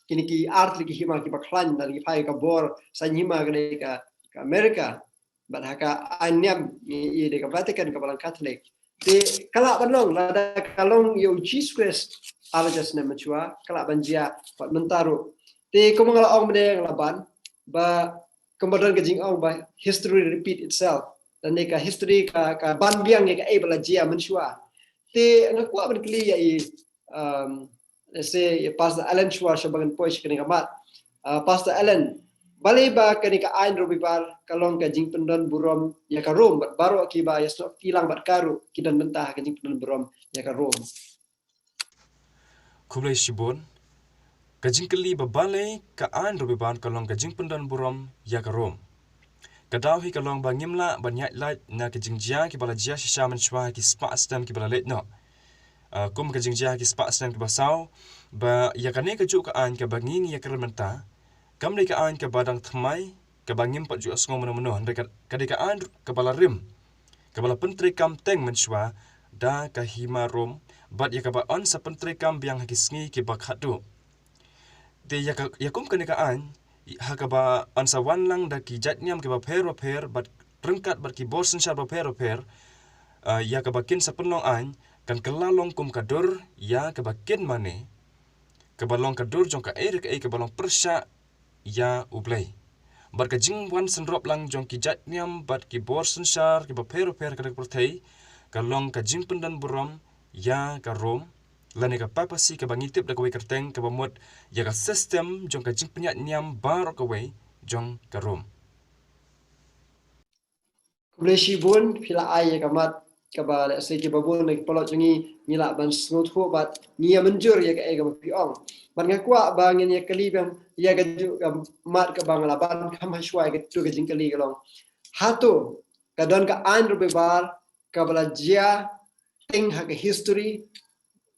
kine ki ar tylli ki hima kiba khlaiñ, lada ngi phai ka bor saiñ hima ka dei ka, ka America. Bad ha ka aiñ niam ngi ïohi dei ka Vatican kaba long Catholic. Te ka lah ban long, lada ka long ïa u Jisu Khrist ar hajar snem mynshuwa, ka lah ban jia pat mynta ruh. Te kumba nga la ong mynne, nga la ban ba kumba don ka jingong ba history repeat itself. Lane ka history ka, ka ban biang ïa kaei ba la jia mynshuwa. Te nga kwah ban kylli ïa i, um, lehse ïa Pastor Alan shuwa, shuwa ba ngan poi sha kane ka mat. Ah, Pastor Alan, balei ba kane ka aiñ Robibar ka long ka jingpyndon burom ïa ka Rom, bad baroh kiba ïasnoh kti lang bad ka ruh ki don bynta ha ka jingpyndon burom ïa ka Rom? Khublei shibun. Ka jingkylli ba balei ka aiñ Robibar ka long ka jingpyndon burom ïa ka Rom, ka daw hi ka long ba ngim lah ban ïaid lait na ki jingjia kiba la jia shisha mynshuwa ha ki spah snem kiba la leit noh. Ah, kum ka jingjia ha ki spah snem kiba saw, ba ïa kane kajuh ka aiñ kaba ngi ngi ïakren mynta, kam dei ka aiñ kaba dang thymmai, kaba ngim pat ju ïohsngew mynno mynno, hynrei ka, ka dei ka aiñ kaba la rim, kaba la pyntreikam teng mynshuwa da ka hima Rom, bad ïa kaba yn sa pyntreikam biang ha ki sngi kiba khadduh. Te ïa ka, ïa kum kane ka aiñ, ha kaba yn sa wan lang da ki jait niam kiba pher bapher, bad ryngkat bad ki bor synshar bapher bapher, ah, ïa kaba kin sa pynlong aiñ, kan kylla long kum ka dur ïa kaba kin mane, kaba long ka dur jong kaei re kaei kaba long pyrshah ïa U Blei. Bad ka jingwan synrop lang jong ki jait niam bad ki bor synshar kiba pher bapher ha kane ka pyrthei, ka long ka jingpyndon burom ïa ka Rom, lane ka papacy kaba ngi tip da kawei kyrteng kaba mut ïa ka system jong ka jingpynïaid niam baroh kawei jong ka Rom. Khublei shibun, phi la ai ïa ka mat kaba lehse kiba bun na ki paralok jong ngi ngi lah ban sngewthuh bad ngi ïa mynjur ïa kaei kaba phi ong. Bad nga kwah ba ngin ïa kylli biang ïa kajuh ka mat kaba nga la ban kham hashwa ïa katu ka jingkylli ka long, hato ka don ka aiñ Robibar kaba la jia teng ha ka history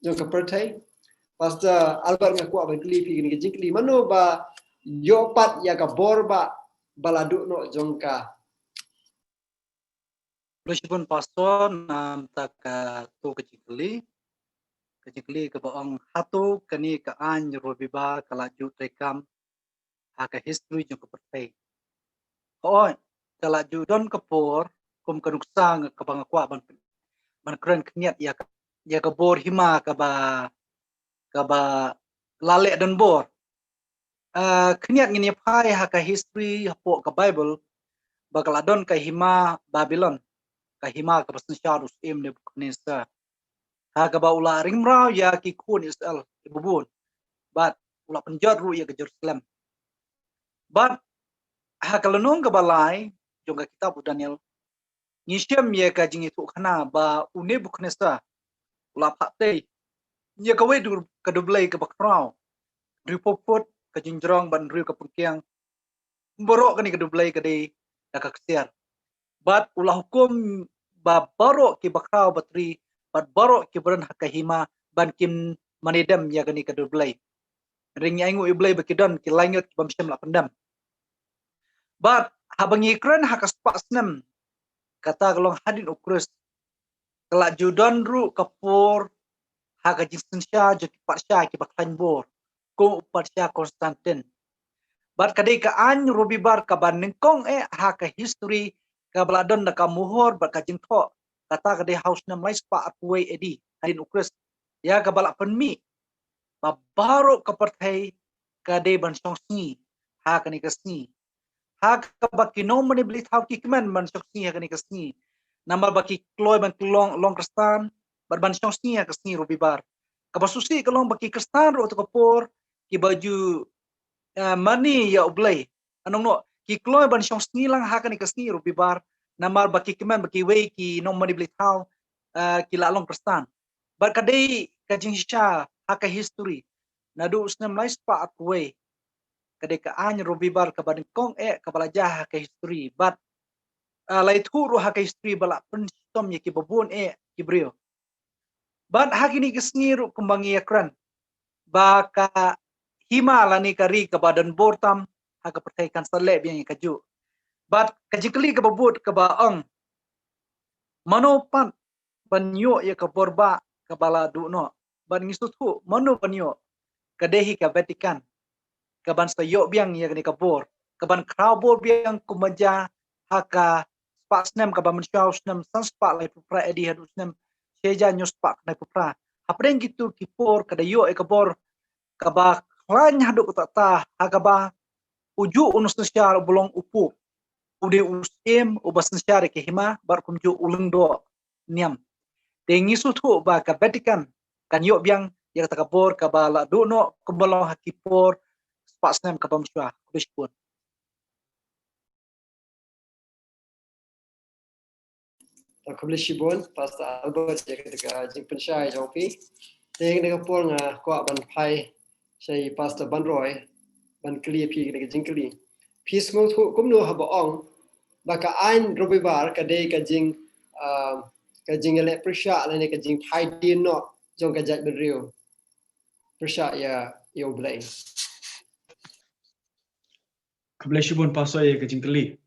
jong ka pyrthei? Pastor Albert, nga kwah ban kylli phi kane ka jingkylli, mano ba ïoh pat ïa ka bor ba, ba la duh noh jong ka? Khublei shibun Pastor, namta katu ka jingkylli. Ka jingkylli kaba ong hato kane ka aiñ Robibar ka la ju treikam ha ka history jong ka pyrthei? Hooid, ka la ju don ka por, kum ka nuksa nga kaba nga kwah ban, ban kren khyndiat ïa ka, ïa ka bor hima kaba, kaba la leh donbor. Ah, khyndiat ngin ïa phai ha ka history hapoh ka Bible, ba ka la don ka hima Babilon, ka hima kaba synshar u syiem Nebuchadnezzar, ha kaba u la ring mraw ïa ki khun Israel kiba bun, bad u la pynjot ruh ïa ka Jerusalem. Bad ha ka lynnong kaba lai jong ka kitab u Daniel, ngi shem ïa ka jingïathuhkhana ba u Nebuchadnezzar u la phah tei ïa kawei ka dublei kaba khraw, hynriewphew phut ka jingjrong bad hynriew ka pynkiang. Baroh kane ka dublei ka dei da ka ksiar. Bad u la hukum ba baroh kiba khraw batri bad baroh kiba don ha ka hima ban kim mane dem ïa kane ka dur Blei. Hynrei ngi ainguh ïa U Blei ba ki don ki laingut ki bym shym la pyndem. Bad haba ngi kren ha ka spah snem, kata ka long hadien U Khrist, ka la ju don ruh ka por ha ka jingsynshar jong ki patsha kiba khlaiñ bor, kum u patsha Constantine. Bad ka dei ka aiñ Robibar kaba nyngkong eh ha ka history kaba la don da ka muhur bad ka jingthoh, kata ka dei ha u snem lai spah arphew wei A D hadien U Khrist, ïa kaba la pynmih ba baroh ka pyrthei ka dei ban shong sngi ha kane ka sngi. Ha kaba ki nongmane blei thaw ki kmen ban shong sngi ha kane ka sngi, namar ba ki kloi ban long, long Khristan bad ban shong sngi ha ka sngi Robibar. Kaba sngewsih ka long ba ki Khristan ruh ha ka por kiba ju, eh, mane ïa U Blei, nongno ki kloi ban shong sngi lang ha kane ka sngi Robibar, namar ba ki kmen ba kiwei ki nongmane blei thaw, eh, ki la long Khristan. Bad ka dei ka jingshisha ha ka history, naduh u snem lai spah arphew wei, ka dei ka aiñ Robibar kaba nyngkong eh kaba la jia ha ka history. Bad, ah, la ïathuh ruh ha ka history ba la pynshitom ïa kiba bun eh ki briew. Bad ha kine ki sngi ruh kumba ngi ïakren ba ka hima lane ka ri kaba don bor tam ha ka pyrthei kan sa leh biang ïa kajuh. Bad ka jingkylli kaba bud kaba ong, mano pat ban ïoh ïa ka bor ba kaba la duh noh? Bad ngi sngewthuh mano ban ïoh, ka dei hi ka Vatican kaban sa ïoh biang ïa kane ka bor, kaban khraw bor biang kumba jia ha ka spah snem kaba mynshuwa, u snem san spah laiphew phra A D haduh u snem shi hajar hynñiew spah khyndai phew phra. Hapdeng kito ki por ka da ïoh ïa ka bor kaba khlaiñ haduh katta katta, ha kaba u juh u nongsynshar uba long u Pope u dei u syiem uba synshar ïa ka hima bad kumjuh u lyngdoh niam. Te ngi sngewthuh ba ka Vatican kan ïoh biang ïa kata ka bor kaba la duh noh kumba long ha ki por spah snem kaba mynshuwa. Khublei shibun. Khublei shibun Pastor Albert ïa kata ka jingpynshai jong phi. Te ha kane ka por nga kwah ban phai sha i Pastor Banroy ban kylli ïa phi kane ka jingkylli. Phi sngewthuh kumno haba ong ba ka aiñ Robibar ka dei ka jing, ah, ka jingïaleh pyrshah lane ka jingphai dien noh jong ka jaitbynriew pyrshah ïa, ïa U Blei? Khublei shibun Pastor ïa ka jingkylli.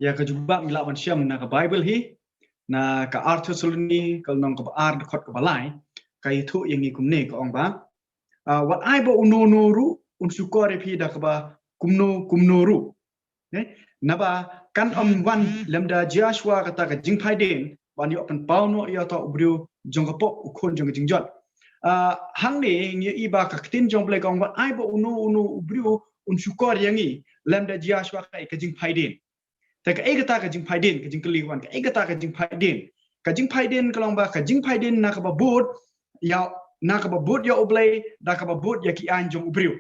Ïa ka jubab ngi lah ban shem na ka Bible hi, na ka Ar Thessaloni ka lynnong kaba ar dkhot kaba lai, ka ïathuh ïa ngi kumne, ka ong ba, ah, wat ai ba uno uno ruh un shukor ïa phi da kaba kumno kumno ruh. Ne? Naba kan ym wan lymda jia shuwa kata ka jingphai dien ban ïoh pynpaw noh ïa uta u briew jong ka pop, u khun jong ka jingjot. Ah, hangne ngi ïohi ba ka ktien jong U Blei ka ong wat ai ba uno uno u briew un shukor ïa ngi lymda jia shuwa ka, ka jingphai dien. Te kaei kata ka jingphai dien, ka jingkylli ka wan, kaei kata ka jingphai dien? Ka jingphai dien ka long ba ka jingphai dien na kaba bud ïa, na kaba bud ïa U Blei da kaba bud ïa ki aiñ jong u briew.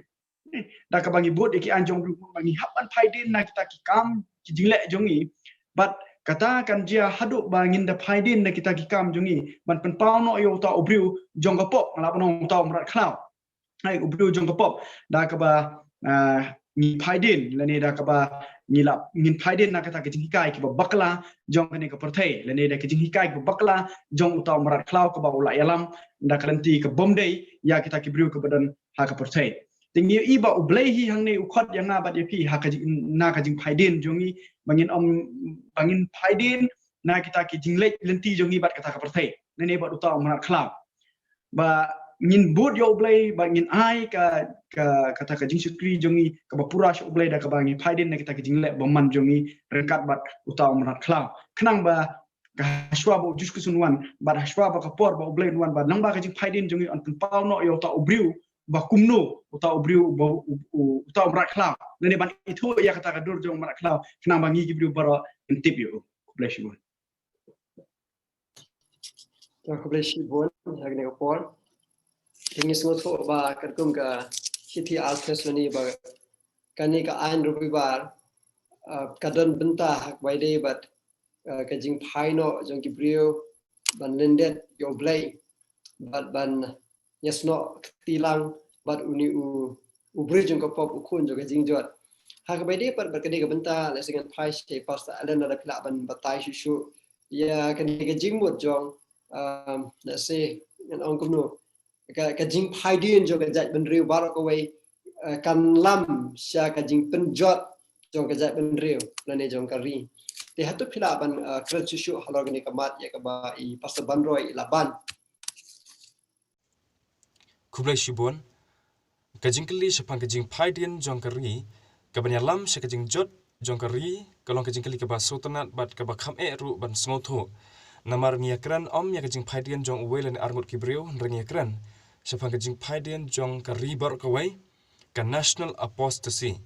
Da kaba ngi bud ïa ki aiñ jong u briew, ba ngi hap ban phai dien na kita ki kam ki jingleh jong ngi. Bad kata kan jia haduh ba ngin da phai dien na kita ki kam jong ngi ban pynpaw noh ïa uta u briew jong ka pop, nga lah ban ong uta u mrad khlaw. Ai, u briew jong ka pop, da kaba, ah, ngi phai dien, lane da kaba ngi lah, ngin phai dien na kata ka jinghikai kiba bakla jong kane ka pyrthei, lane da ka jinghikai kiba bakla jong uta u mrad khlaw kaba u la ïalam da ka lynti ka bym dei ïa kita ki briew kiba don ha ka pyrthei. Te ngi ïohi ba U Blei hi hangne u khot ïa nga bad ïa phi ha ka jing, na ka jingphai dien jong ngi, ba ngin ym, ba ngin phai dien na kita ki jingleh lynti jong ngi bad kata ka pyrthei, lane bad uta u mrad khlaw. Ba ngin bud ïa U Blei, ba ngin ai ka, ka, kata ka jingshakri jong ngi kaba pura sha U Blei da kaba ngi phai dien na kita ki jingleh bymman jong ngi ryngkat bad uta u mrad khlaw. Khnang ba ka hashwa ba u Jisu Khrist un wan, bad hashwa ba ka por ba U Blei un wan, ba nang ba ka jingphai dien jong ngi yn pynpaw noh ïa uta u briew ba kumno, uta u briew ba u, u, uta u mrad khlaw, lane ban ithuh ïa kata ka dur jong u mrad khlaw, khnang ba ngi ki briew baroh ngin tip ïa u. Khublei shibun. Khublei shibun ha kane ka por. Te ngi sngewthuh ba katkum ka shithi Ar Thessaloni ba kane ka aiñ Robibar, ah, ka don bynta ha kaba ïadei bad, ah, ka jingphai noh jong ki briew ban lyndet ïa U Blei bad ban ïasnoh kti lang bad une u, u briew jong ka pop, u khun jong ka jingjot. Ha kaba ïadei pat bad kane ka bynta, lehse ngan phai sha i Pastor Alan lada phi lah ban batai shuh shuh ïa kane ka jingmut jong um, let's say, ngan ong kumno, ka, ka jingphaidien jong ka jaitbynriew baroh kawei, uh, kan lam sha ka jingpynjot jong ka jaitbynriew lane jong ka ri. Te hato phi lah ban, uh, kren shuh shuh halor kane ka mat ïa kaba i Pastor Banroi i la ban. Khublei shibun. Ka jingkylli shaphang ka jingphaidien jong ka ri kaban ïalam sha ka jingjot jong ka ri ka long ka jingkylli kaba sngewtynnat bad kaba kham eh ruh ban sngewthuh. Namar ngi ïakren ym ïa ka jingphaidien jong uwei lane arngut ki briew, hynrei ngi ïakren shaphang ka jingphaidien jong ka ri baroh kawei, ka national apostasy.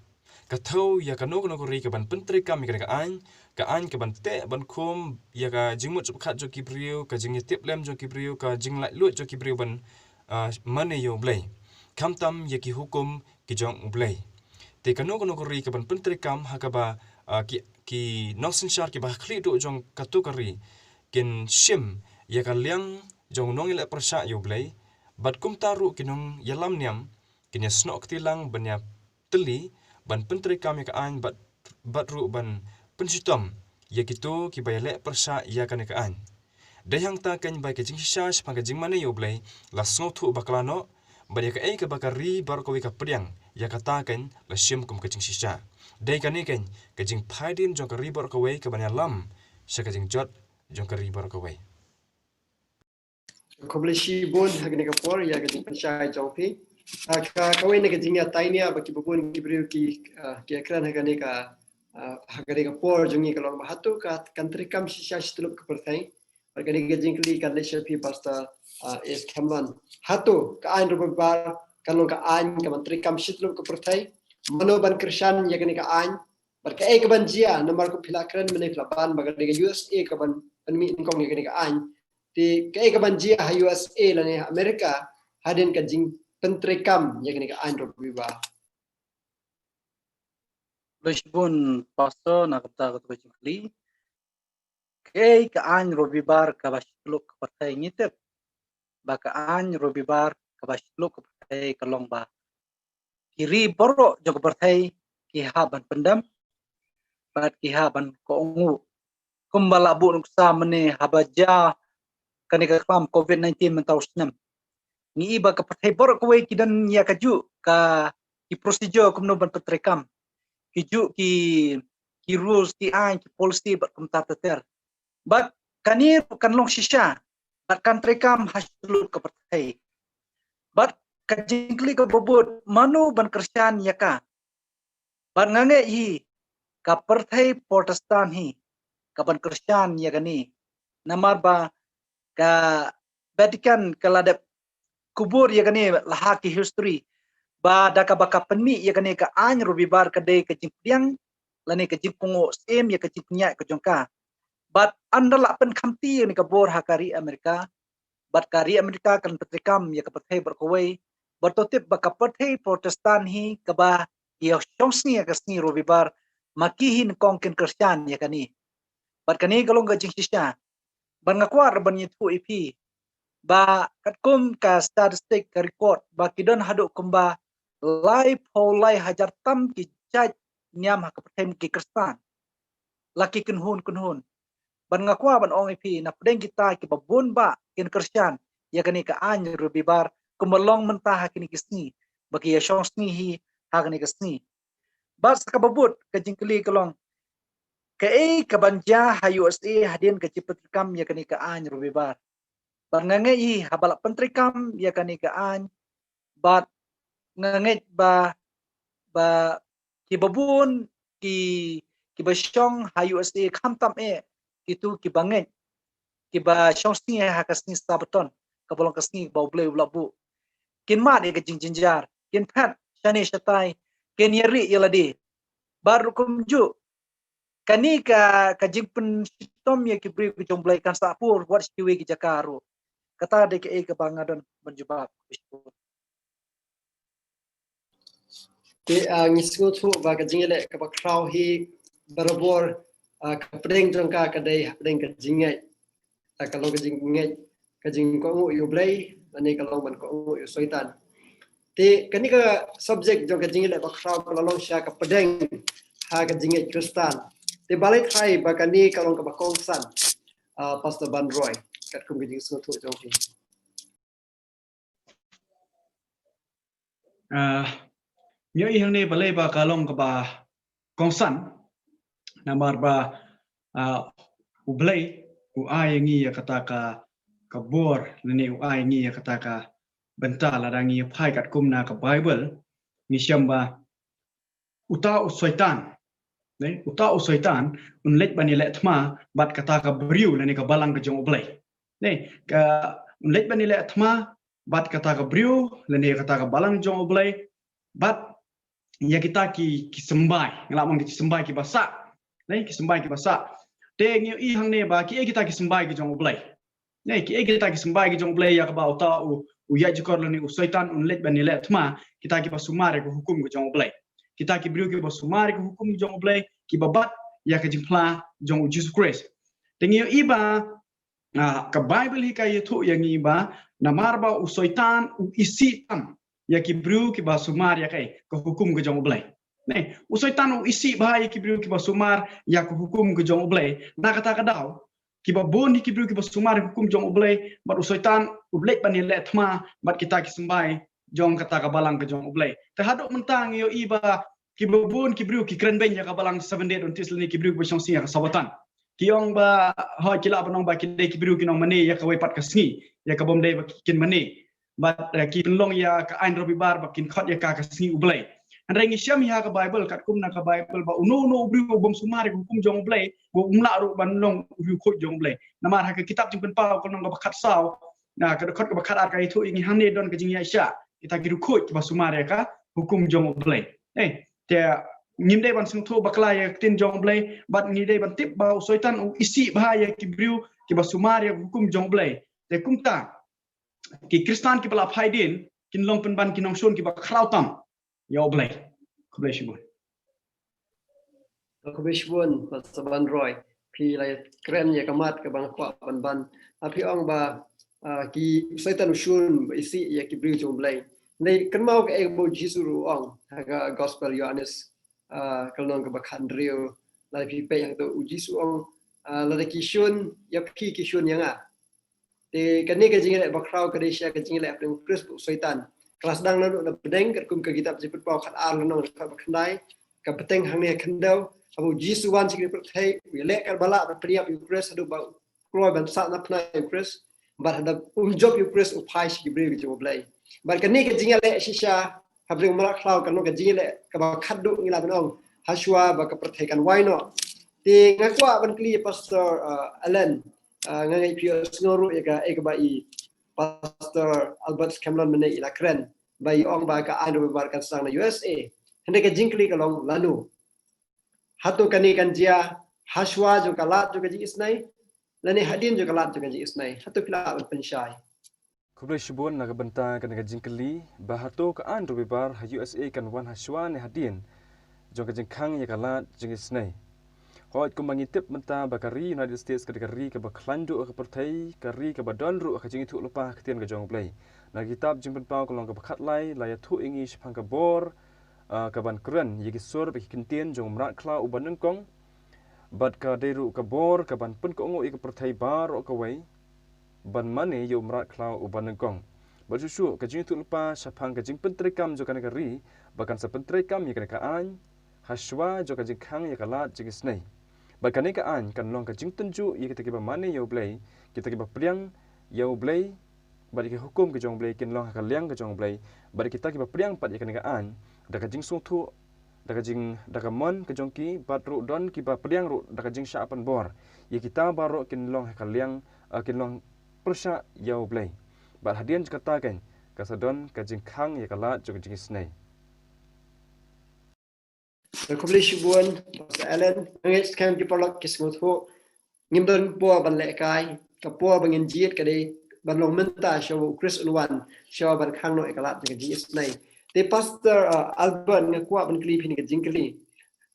Ka thew ïa kano kano ka ri kaban pyntreikam ïa kane ka aiñ, ka aiñ kaban teh ban khum ïa ka jingmut jingpyrkhat jong ki briew, ka jingïatiplem jong ki briew, ka jinglaitluid jong ki briew ban, ah, mane ïa U Blei, khamtam ïa ki hukum ki jong U Blei. Te kano kano ka ri kaban pyntreikam ha kaba, ah, ki, ki nongsynshar kiba ha khlieh duh jong kato ka ri kin shim ïa ka liang jong u nongïaleh pyrshah ïa U Blei, bad kumta ruh ki nongïalam niam kin ïasnoh kti lang ban ïatylli, ban pyntreikam ïa ka aiñ bad, bad ruh ban pynshitom ïa kito kiba ïaleh pyrshah ïa kane ka aiñ. Dei hangta keiñ ba ka jingshisha shaphang ka jingmane ïa U Blei la sngewthuh bakla noh, bad ïa kaei kaba ka ri baroh kawei ka pdiang, ïa kata keiñ la shim kum ka jingshisha. Dei kane keiñ ka jingphaidien jong ka ri baroh kawei kaban ïalam sha ka jingjot jong ka ri baroh kawei. Khublei shibun ha kane ka por ïa ka jingpynshai jong phi. Ah, ka, kawei na ka jingïatainia ba kiba bun ki briew ki, ah, ki ïakren ha kane ka, ah, ha kane ka por jong ngi ka long ba hato ka, kan treikam shisha shityllup ka pyrthei. Bad kane ka jingkylli kan leit sha phi Pastor, ah, S Khemlon. Hato ka aiñ Robibar kan long ka aiñ kaban treikam shityllup ka pyrthei? Mano ban kyrshan ïa kane ka aiñ? Bad kaei kaban jia, namar kum phi la kren mynne phi la ban ba ka dei ka U S A kaban pynmih nyngkong ïa kane ka aiñ. Te kaei kaban jia ha U S A lane ha America hadien ka jingpyntreikam ïa kane ka aiñ Robibar? Khublei shibun Pastor na ka bynta kata ka jingkylli. Kaei ka aiñ Robibar kaba shityllup ka pyrthei? Ngi tip ba ka aiñ Robibar kaba shityllup ka pyrthei ka long ba ki ri baroh jong ka pyrthei ki hap ban pyndem bad ki hap ban kohnguh. Kumba la buh nuksa mynne haba jia kane ka khlam Covid nineteen mynta u snem, ngi i ba ka pyrthei baroh kawei ki don ïa kajuh ka, ki procedure kumno ban pyntreikam, kijuh ki, ki rules, ki aiñ, ki policy bad kumta ter ter. Bad kane ruh kan long shisha bad kan treikam ha shityllup ka pyrthei. Bad ka jingkylli kaba bud, mano ban kyrshan ïa ka? Bad nga ngeit hi ka pyrthei Protestant hi kaban kyrshan ïa kane, namar ba ka Vatican ka la dep kubur ïa kane la ha ki history, ba da kaba ka pynmih ïa kane ka aiñ Robibar ka dei ka jingpdiang lane ka jingkohnguh syiem ïa ka jingpynïaid ka jong ka. Bad ynda la pynkhamti ïa kane ka bor ha ka ri America, bad ka ri America kan pyntreikam ïa ka pyrthei baroh kawei, bad to tip ba ka pyrthei Protestant hi kaba ïa shongsngi ïa ka sngi Robibar, ma ki hi nyngkong kin kyrshan ïa kane. Bad kane ka long ka jingshisha. Bad nga kwah ruh ban ïathuh ïa phi ba katkum ka statistic, ka record, ba ki don haduh kumba laiphew lai hajar tam ki jait niam ha ka pyrthei ki Khristan. La ki kynhun kynhun. Bad nga kwah ban ong ïa phi, na pdeng kita kiba bun bah kin kyrshan ïa kane ka aiñ Robibar kumba long mynta ha kine ki sngi, ba ki ïa shongsngi hi ha kane ka sngi. Bad sa kaba bud, ka jingkylli ka long, kaei kaban jia ha U S A hadien ka jingpyntreikam ïa kane ka aiñ Robibar? Bad nga ngeit hi haba la pyntreikam ïa kane ka aiñ, bad nga ngeit ba, ba kiba bun ki, kiba shong ha U S A, khamtam eh kito kiba ngeit, kiba shongsngi ha ka sngi Sabbaton, kaba long ka sngi ba U Blei u la buh, kin mad ïa ka jingjynjar, kin phet shane shatai, kin ïa rieh ïa lade. Bad ruh kumjuh, kane ka, ka jingpynshitom ïa ki briew ki jong U Blei kan sa pur wat sha kiwei ki jaka ruh. Kata dei kaei kaba nga don ban jubab. Te, ah, ngi sngewthuh ba ka jingïaleh kaba khraw hi barabor, ah, ka pdeng jong ka ka dei hapdeng ka jingngeit. Ah, ka long ka jingngeit, ka jingkohnguh ïa U Blei, lane ka long ban kohnguh ïa u Soitan. Te kane ka subject jong ka jingïaleh ba khraw ka la long sha ka pdeng ha ka jingngeit Khristan. Te balei trai ba kane ka long kaba kongsan, ah, Pastor Banroi? katkum ka jingsngewthuh jong phi. Ah, ngi ïohi hangne balei ba ka long kaba kongsan, namar ba, ah, U Blei u ai ïa ngi ïa kata ka, ka bor, lane u ai ïa ngi ïa kata ka bynta lada ngi ïa phai katkum na ka Baibl, ngi shem ba uta u Soitan, ne, uta u Soitan un leit ban ïaleh thma bad kata ka briew lane ka balang ka jong U Blei. Ne, ka, un leit ban ïaleh thma bad kata ka briew lane kata ka balang jong U Blei, bad ïa kita ki, ki symbai, nga lah ban ong ki symbai kiba sah. Ne, ki symbai kiba sah. Te ngi ïohi hangne ba kiei kita ki symbai ki jong U Blei. Ne, kiei kita ki symbai ki jong U Blei ïa kaba uta u, u ïaid jukor lane u Soitan un leit ban ïaleh thma, kita kiba sumar ïa ka hukum ka jong U Blei. Kita ki briew kiba sumar ïa ka hukum ka jong U Blei, kiba bat ïa ka jingphla jong U Jisu Khrist. Te ngi ïohi ba, ah, ka Baibl hi ka ïathuh ïa ngi ba, namar ba u Soitan u isih tam ïa ki briew kiba sumar ïa ka, ka hukum ka jong U Blei. Ne, u Soitan u isih bha ïa ki briew kiba sumar ïa ka hukum ka jong U Blei. Na kata ka daw, kiba bun hi ki briew kiba sumar ïa ka hukum jong U Blei, bad u Soitan u leit ban ïaleh thma bad kita ki symbai jong kata ka balang ka jong U Blei. Te haduh mynta ngi ïohi ba kiba bun ki briew ki kren beiñ ïa ka balang Seventh Day Adventist lane ki briew kiba shong sngi ïa ka Sabbaton. Ki ong ba, hooid, ki lah ban ong ba ki dei ki briew ki nongmane ïa kawei pat ka sngi, ïa ka bym dei ba ki, kin mane. Bad, eh, ki pynlong ïa ka aiñ Robibar ba kin khot ïa ka ka sngi U Blei. Hynrei ngi shem ïa ka Baibl, katkum na ka Baibl ba uno uno u briew u bym sumar ïa ka hukum jong U Blei, ba um lah ruh ban long u riewkhuid jong U Blei. Namar ha ka kitab Jingpynpaw ka lynnong kaba khatsaw, na ka dkhot kaba khatar ka ïathuh ïa ngi hangne don ka jingïaishah kita ki riewkhuid kiba sumar ïa ka hukum jong U Blei. Eh, te ngim dei ban sngewthuh bakla ïa ka ktien jong U Blei, bad ngi dei ban tip ba u Soitan u isih bha ïa ki briew kiba sumar ïa ka hukum jong U Blei. Te kumta, ki Khristan kiba la phai dien kin long pynban ki nongshun kiba khraw tam ïa U Blei. Khublei shibun. Khublei shibun, Pastor Ban Roy. Phi la kren ïa ka mat kaba nga kwah ban ban. Ha phi ong ba, ah, ki Soitan u shun ba isih ïa ki briew jong U Blei. Dei kynmaw kaei kaba U Jisu ruh u ong ha ka Gospel Ïoannis, ah, ka lynnong kaba khathynriew. Lada phi peit hangto U Jisu u ong, ah, lada ki shun ïa phi ki shun ïa nga. Te kane ka jingïaleh bakhraw ka dei shisha ka jingïaleh hapdeng U Khrist bad u Soitan. Ka la sdang naduh na pdeng katkum ka kitab Jingpynpaw khatar lynnong dkhot ba khyndai, ka bteng hangne ha khyndew, haba U Jisu wan sha kane ka pyrthei, u ïaleh katba lah ban pynïap ïa U Khrist haduh ba u kloi ban sah na phna ïa U Khrist, bad haba um jop ïa U Khrist u phai sha ki briew ki jong U Blei. Bad kane ka jingïaleh shisha hapdeng u mrad khlaw kan long ka jingïaleh kaba khatduh ngi lah ban ong, hashwa ba ka pyrthei kan wai noh. Te nga kwah ban kylli ïa Pastor, uh, Alan, uh, nga ngeit phi ïohsngew ruh ïa kaei kaba i Pastor Albert Scanlon mynne i la kren ba i ong ba ka aiñ Robibar kan sdang na U S A. Hynrei ka jingkylli ka long lano? Hato kane kan jia hashwa jong ka lad jong ka jingisynei, lane hadien jong ka lad jong ka jingisynei? Hato phi lah ban pynshai? Khublei shibun na ka bynta kane ka jingkylli, ba hato ka aiñ Robibar ha U S A kan wan hashwa ne hadien jong ka jingkhang ïa ka lad jingisynei. Hooid, kumba ngi tip mynta ba ka ri United States ka dei ka ri kaba khlaiñ duh ha ka pyrthei, ka ri kaba don ruh ka jingïathuhlypa ha ka ktien ka jong U Blei. Na ka kitab Jingpynpaw ka lynnong kaba khatlai la ïathuh ïa ngi shaphang ka bor, ah, kaban kren ïa ki sur bad ki ktien jong u mrad khlaw uba nyngkong. Bad ka dei ruh ka bor kaban pynkohnguh ïa ka pyrthei baroh kawei ban mane ïa u mrad khlaw uba nyngkong. Bad shuh shuh ka jingïathuhlypa shaphang ka jingpyntreikam jong kane ka ri ba kan sa pyntreikam ïa kane ka aiñ hashwa jong ka jingkhang ïa ka lad jingisynei. Bad kane ka aiñ kan long ka jingtynjuh ïa kita kiba mane ïa U Blei, kita kiba pdiang ïa U Blei, bad ïa ki hukum ki jong U Blei kin long ha ka liang ka jong U Blei, bad ïa kita kiba pdiang pat ïa kane ka aiñ da ka jingsngewthuh, da ka jing, da ka mon ka jong ki, bad ruh don kiba pdiang ruh da ka jingshah pynbor. Ïa kita baroh kin long ha ka liang, eh, kin long pyrshah ïa U Blei. Bad hadien jong kata kan, kan sa don ka jingkhang ïa ka lad jong ka jingisynei. Khublei shibun Pastor Alan. Nga ngeit skhem ki paralok ki sngewthuh, ngim don por ban lehkai, ka por ba ngin jied ka dei ban long mynta shuwa U Khrist un wan, shuwa ban khang noh ïa ka lad jong ka jingisynei. Te Pastor, uh, Albert, nga kwah ban kylli phi kane ka jingkylli.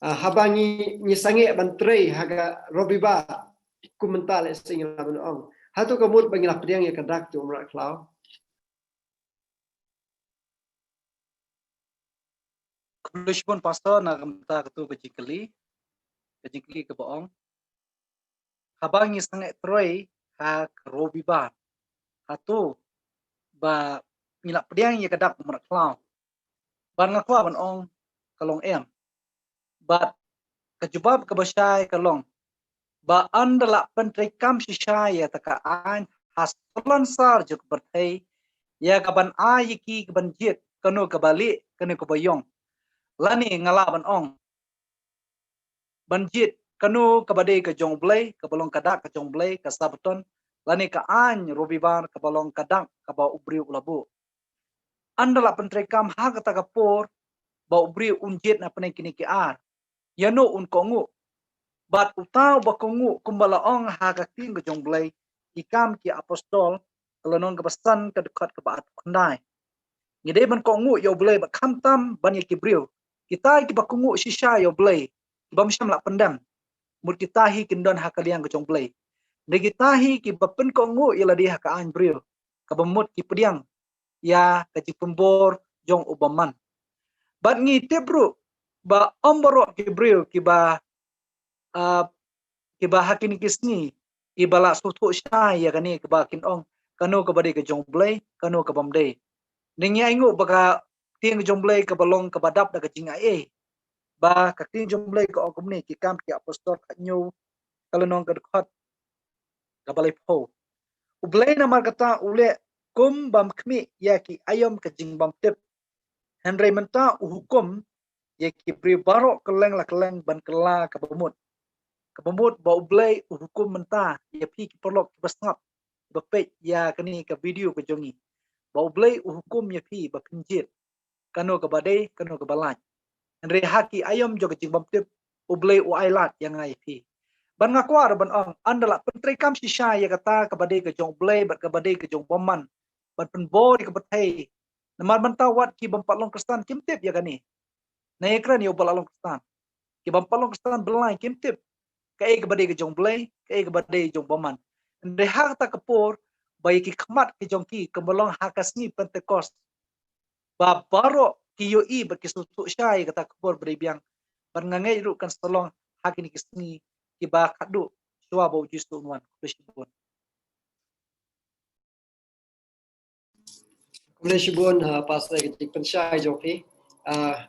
Uh, haba ngi, ngi sangeh ban trei ha ka Robibar, kum mynta lehse ngi lah ban ong, hato ka mut ba ngi la pdiang ïa ka dak jong u mrad khlaw? Khublei shibun Pastor na ka bynta katu ka jingkylli, ka jingkylli kaba ong, haba ngi sangeh trei ha ka Robibar. Hato ba ngi la pdiang ïa ka dak u mrad khlaw? Bad nga kwah ban ong ka long em. Bad ka jubab kaba shai ka long ba ynda la pyntreikam shisha ïa kata ka aiñ ha slonsar jong ka pyrthei, ïa ka ban ai ïa ki ka ban jied kano kaba lieh, kano kaba ïong. Lane nga lah ban ong ban jied kano kaba dei ka jong U Blei, kaba long ka dak ka jong U Blei, ka Sabbaton, lane ka aiñ Robibar, kaba long ka dak kaba u briew u la buh. Ynda la pyntreikam ha kata ka por ba u briew un jied na pdeng kine ki ar, ïano un kohnguh? Bad uta uba kohnguh, kumba la ong ha ka ktien ka jong U Blei, Ki Kam ki Apostol, ka lynnong kaba san, ka dkhot kaba arphew khyndai. Ngi dei ban kohnguh ïa U Blei bad khamtam ban ïa ki briew. Kita kiba kohnguh shisha ïa U Blei, kibym shym la pyndem, mut kita hi kin don ha ka liang ka jong U Blei. Dei kita hi kiba pynkohnguh ïa lade ha ka aiñ briew, kaba mut ki pdiang ïa ka jingpynbor jong u bymman. Bad ngi tip ruh ba ym baroh ki briew kiba, ah, kiba ha kine ki sngi kiba la sngewthuh shai ïa kane, kaba kin ong kano kaba dei ka jong U Blei, kano kabym dei. Ngi ainguh ba ka ktien ka jong U Blei kaba long kaba dap da ka jingaiei, ba ka ktien jong U Blei ka ong kumne, Ki Kam ki Apostol khathynñiew, ka lynnong ka dkhot kaba laiphew. U Blei namar kata u leh kum bym khmih ïa ki aïom ka jingbymtip. Hynrei mynta u hukum ïa ki briew baroh kylleng la kylleng ban kylla kaba mut. Kaba mut ba U Blei u hukum mynta ïa phi ki paralok kiba sngap, kiba peit ïa kane ka video ka jong ngi, ba U Blei u hukum ïa phi ba phin jied kano kaba dei, kano kaba lait. Hynrei ha ki aïom jong ka jingbymtip, U Blei u ai lad ïa nga ïa phi. Bad nga kwah ruh ban ong, ynda la pyntreikam shisha ïa kata kaba dei ka jong U Blei bad kaba dei ka jong u bymman, ban pynbor ïa ka pyrthei. Namar mynta wat ki bym pat long Khristan kim tip ïa kane. Nangta kren ïa uba la long Khristan. Ki bym pat long Khristan byllei kim tip kaei kaba dei ka jong U Blei, kaei kaba dei jong u bymman. Hynrei ha kata ka por ba ïa ki khmat ki jong ki, kaba long ha ka sngi Pentekost, ba baroh ki ïohi bad ki sngewthuh shai ïa kata ka khubor ba dei biang. Bad nga ngeit ruh kan sa long ha kine ki sngi kiba khatduh shuwa ba U Jisu un wan. Khublei shibun. Khublei shibun, ah, Pastor, ïa ka jingpynshai jong phi. Ah,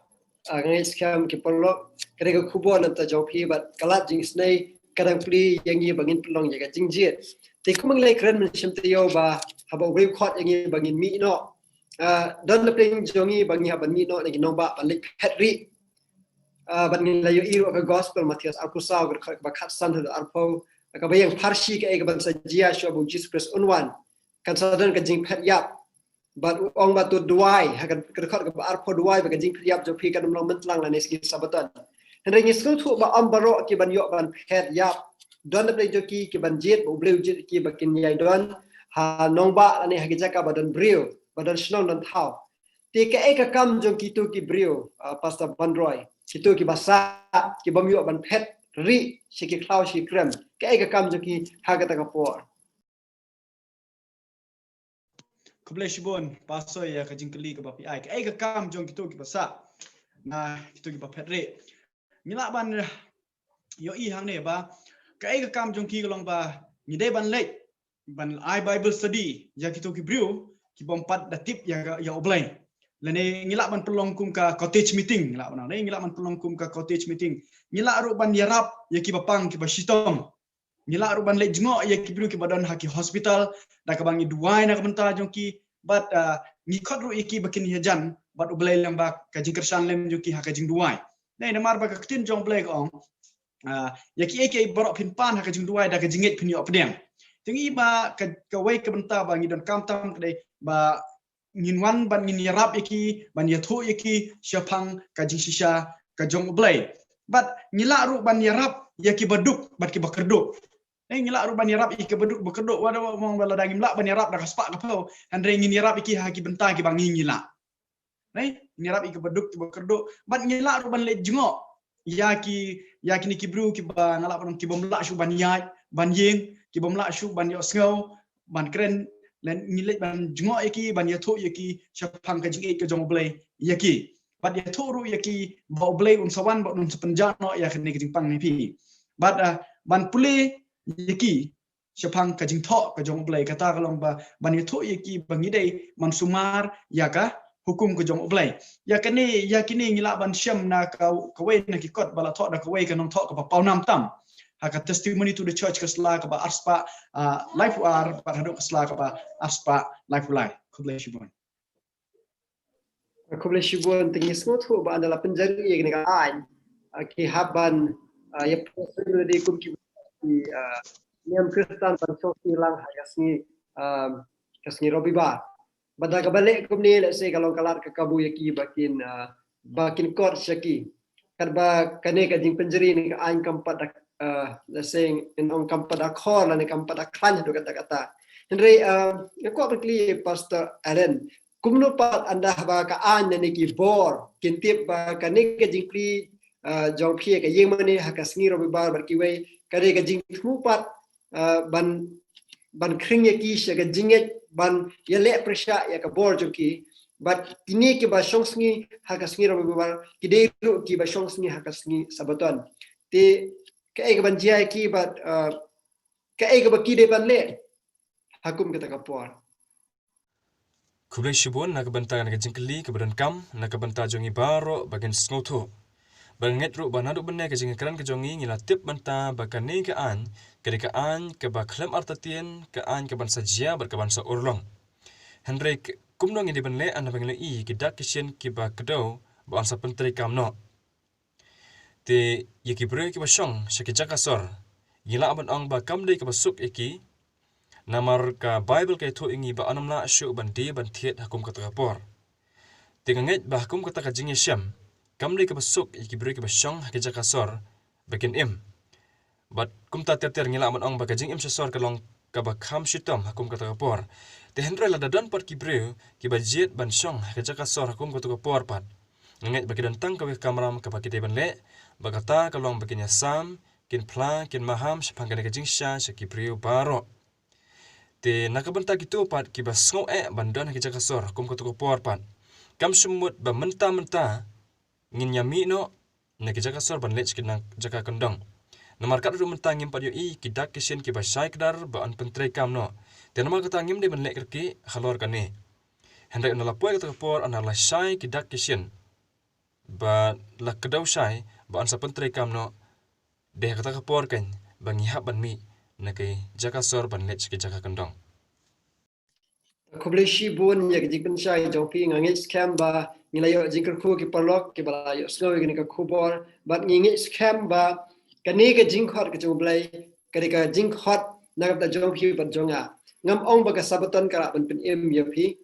ah, nga ngeit skhem ki paralok, ka dei ka khubor na bynta jong phi bad ka lad jingisynei, ka dang plie ïa ngi ba ngin pynlong ïa ka jingjied. Te kumba ngi la ïakren mynshem taïew ba haba U Blei u khot ïa ngi ba ngin mih noh, ah, don na pdeng jong ngi ba ngi hap ban mih noh na ki nongbah ban leit phet rieh. Ah, bad ngi la ïohi ruh ha ka Gospel Mathaios arphew saw, ka dkhot kaba khatsan haduh arphew, kaba ïeng pharshi kaei kaban sa jia shuwa ba U Jisu Khrist un wan. Kan sa don ka jingphet ïap. Bad u ong ba to duwai, ha ka, ka dkhot kaba arphew, duwai ba ka jingphet ïap jong phi kan ym long myntlang lane sngi Sabbaton. Hynrei ngi sngewthuh ba ym baroh kiban ïoh ban phet ïap. Don na pdeng jong ki kiban jied, ba U Blei u jied ki ba kin ïai don ha nongbah lane ha ki jaka ba don briew, ba don shnong don thaw. Te kaei ka kam jong kito ki briew, ah, Pastor Banroi, kito ki basa, ki bym ïoh ban phet rieh sha ki khlaw sha ki krem, kaei ka kam jong ki ha kata ka por? Khublei shibun Pastor ïa ka jingkylli kaba phi ai. Kaei ka kam jong kito ki basa na kito kiba phet rieh? Ngi lah ban ïohi hangne ba kaei ka kam jong ki ka long ba ngi dei ban leit ban ai Bible study ïa kito ki briew ki bym pat da tip ïa, ïa U Blei. Lane ngi lah ban pynlong kum ka cottage meeting, ngi lah ban, ngi lah ban pynlong kum ka cottage meeting. Ngi lah ruh ban ïarap ïa kiba pang kiba shitom. Ngi lah ruh ban leit jngoh ïa ki briew kiba don ha ki hospital da kaba ngi duwai na ka bynta jong ki. Bad, ah, ngi khot ruh ïa ki ba kin ïajan bad U Blei lem bad ka jingkyrshan lem jong ki ha ka jingduwai. Nai namar ba ka ktien jong U Blei ka ong, ah, ïa kiei kiei baroh phin pan ha ka jingduwai da ka jingngeit phin ïoh pdiang. Te ngi ba ka, kawei ka bynta ba ngi donkam tam ka dei ba ngin wan ban ngin ïarap ïa ki, ban ïathuh ïa ki shaphang ka jingshisha ka jong U Blei. Bad ngi lah ruh ban ïarap ïa kiba duk bad kiba kyrduh. Eh, ngi lah ruh ban ïarap ïa kiba duk ba kyrduh, wat la dang ngim lah ban ïarap da ka spah ka phew, hynrei ngin ïarap ïa ki ha ki bynta kiba ngi ngi lah. Nai, ngi ïarap ïa kiba duk kiba kyrduh. Bad ngi lah ruh ban leit jngoh ïa ki, ïa kine ki briew kiba nga lah ban ong ki bym lah shuh ban ïaid ban ïeng, ki bym lah shuh ban ïohsngew, ban kren, lane ngi leit ban jngoh ïa ki, ban ïathuh ïa ki shaphang ka jingïeit ka jong U Blei ïa ki. Bad ïathuh ruh ïa ki ba U Blei un sa wan bad un sa pynjah noh ïa kane ka jingpang ne phi. Bad, ah, ban pule ïa ki shaphang ka jingthoh ka jong U Blei, kata ka long ba ban ïathuh ïa ki ba ngi dei ban sumar ïa ka hukum ka jong U Blei. Ïa kane, ïa kine ngi lah ban shem na ka, kawei na ki kot ba la thoh da kawei ka nongthoh kaba pawnam tam ha ka Testimony to the Church ka sla kaba arspah, ah, laiphew ar bad haduh ka sla kaba arspah laiphew lai. Khublei shibun. Khublei shibun. Te ngi sngewthuh ba ynda la pynjari ïa kane ka aiñ, ah, ki hap ban, ah, ïa pynjari kum ki, ki, ah, niam Khristan ban shong sngi lang ha ka sngi, ah, ka sngi Robibar. Bad da kaba leh kumne, lehse ka long ka lad ka kabu ïa ki ba kin, ah, ba kin kot sha ki. Katba kane ka jingpynjari ne ka aiñ kam pat da, ah, lehse ngan ong kam pat da khor lane kam pat da khlaiñ haduh katta katta. Hynrei, ah, nga kwah ban kylli Pastor Aaron, kumno pat ynda ba ka aiñ ne ki bor kin tip ba kane ka jingplie, ah, jong phi ka ïing mane ha ka sngi Robibar bad kiwei, kane ka jingthmu pat, ah, ban, ban khring ïa ki sha ka jingngeit ban ïaleh pyrshah ïa ka bor jong ki. Bad kine kiba shong sngi ha ka sngi Robibar ki dei ruh kiba shong sngi ha ka sngi Sabaton. Te kaei kaban jia ïa ki bad, ah, kaei kaba ki dei ban leh ha kum kata ka por? Khublei shibun na ka bynta kane ka jingkylli kaba donkam na ka bynta jong ngi baroh ba ngin sngewthuh. Ba ngeit ruh ba naduh mynne ka jingkren ka jong ngi ngi la tip bynta ba kane ka aiñ ka dei ka aiñ kaba khlem artatien, ka aiñ kaban sa jia bad kaban sa urlong. Hynrei kumno ngi dei ban leh ynda ba ngi la ïohi ki dak ki shin kiba kdew ba yn sa pyntreikam noh? Te ïa ki briew kiba shong sha ki jaka sor, ngi lah ban ong ba kam dei kaba suk ïa ki. Namar ka Baibl ka ïathuh ïa ngi ba ym lah shuh ban die ban thied ha kum kata ka por. Te nga ngeit ba ha kum kata ka jingïashem, kam dei kaba suk ïa ki briew kiba shong ha ki jaka sor ba kin im. Bad kumta ter ter ngi lah ban ong ba ka jingim sha sor ka long kaba kham shitom ha kum kata ka por. Te hynrei lada don pat ki briew kiba jied ban shong ha ka jaka sor ha kum kata ka por pat, nga ngeit ba ki don tang kawei ka kamram kaba ki dei ban leh, ba kata ka long ba kin ïasam, kin phla, kin maham shaphang kane ka jingshisha sha ki briew baroh. Te na ka bynta kito pat kiba sngew eh ban don ha ki jaka sor ha kum kata ka por pat, kam shym mut ba mynta mynta ngin ïa mih noh na ki jaka sor ban leit sha ki jaka kyndong. Namar katba mynta ngim pat ïohi ki dak ki shin kiba shai kdar ba yn pyntreikam noh. Te namar kata ngim dei ban leh kyrkieh halor kane. Hynrei ynda la poi kata ka por, ynda la shai ki dak ki shin ba la kdew shai ba yn sa pyntreikam noh, dei ha kata ka por kan ba ngi hap ban mih na ki jaka sor ban leit sha ki jaka kyndong. Khublei shibun ïa ka jingpynshai jong phi. Nga ngeit skhem ba ngi la ïoh jingkyrkhu ki paralok kiba la ïohsngew ïa kane ka khubor, bad ngi ngeit skhem ba kane ka jingkhot ka jong U Blei ka dei ka jingkhot na ka bynta jong phi bad jong nga. Ngam ong ba ka Sabaton ka lah ban pynim ïa phi,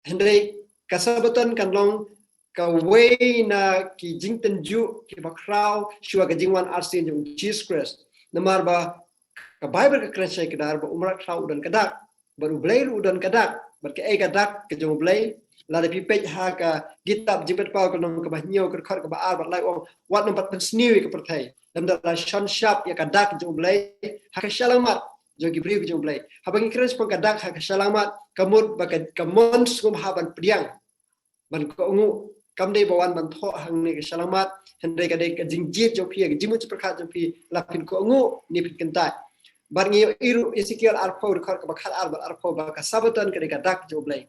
hynrei ka Sabaton kan long kawei na ki jingtynjuh kiba khraw shuwa ka jingwan arsien jong U Jisu Khrist. Namar ba ka Baibl ka kren shai kdar ba u mrad khraw u don ka dak, bad U Blei ruh u don ka dak. Bad kaei ka dak ka jong U Blei? Lada phi peit ha ka kitab Jingpynpaw ka lynnong kaba hynñiew, ka dkhot kaba ar bad lai, u ong, wat nym pat pynsniew ïa ka pyrthei. Lymda la shon shap ïa ka dak jong U Blei ha ka shyllangmat jong ki briew ka jong U Blei. Haba ngi kren shaphang ka dak ha ka shyllangmat, ka mut ba ka, ka mon sngewbha ban pdiang, ban kohnguh. Kam dei ba wan ban thoh hangne ka shyllangmat, hynrei ka dei ka jingjied jong phi, ka jingmut jingpyrkhat jong phi, la phin kohnguh ne phin kyntait. Bad ngi ïohi ruh Esekiel arphew, dkhot kaba khatar bad arphew, ba ka Sabaton ka dei ka dak jong U Blei.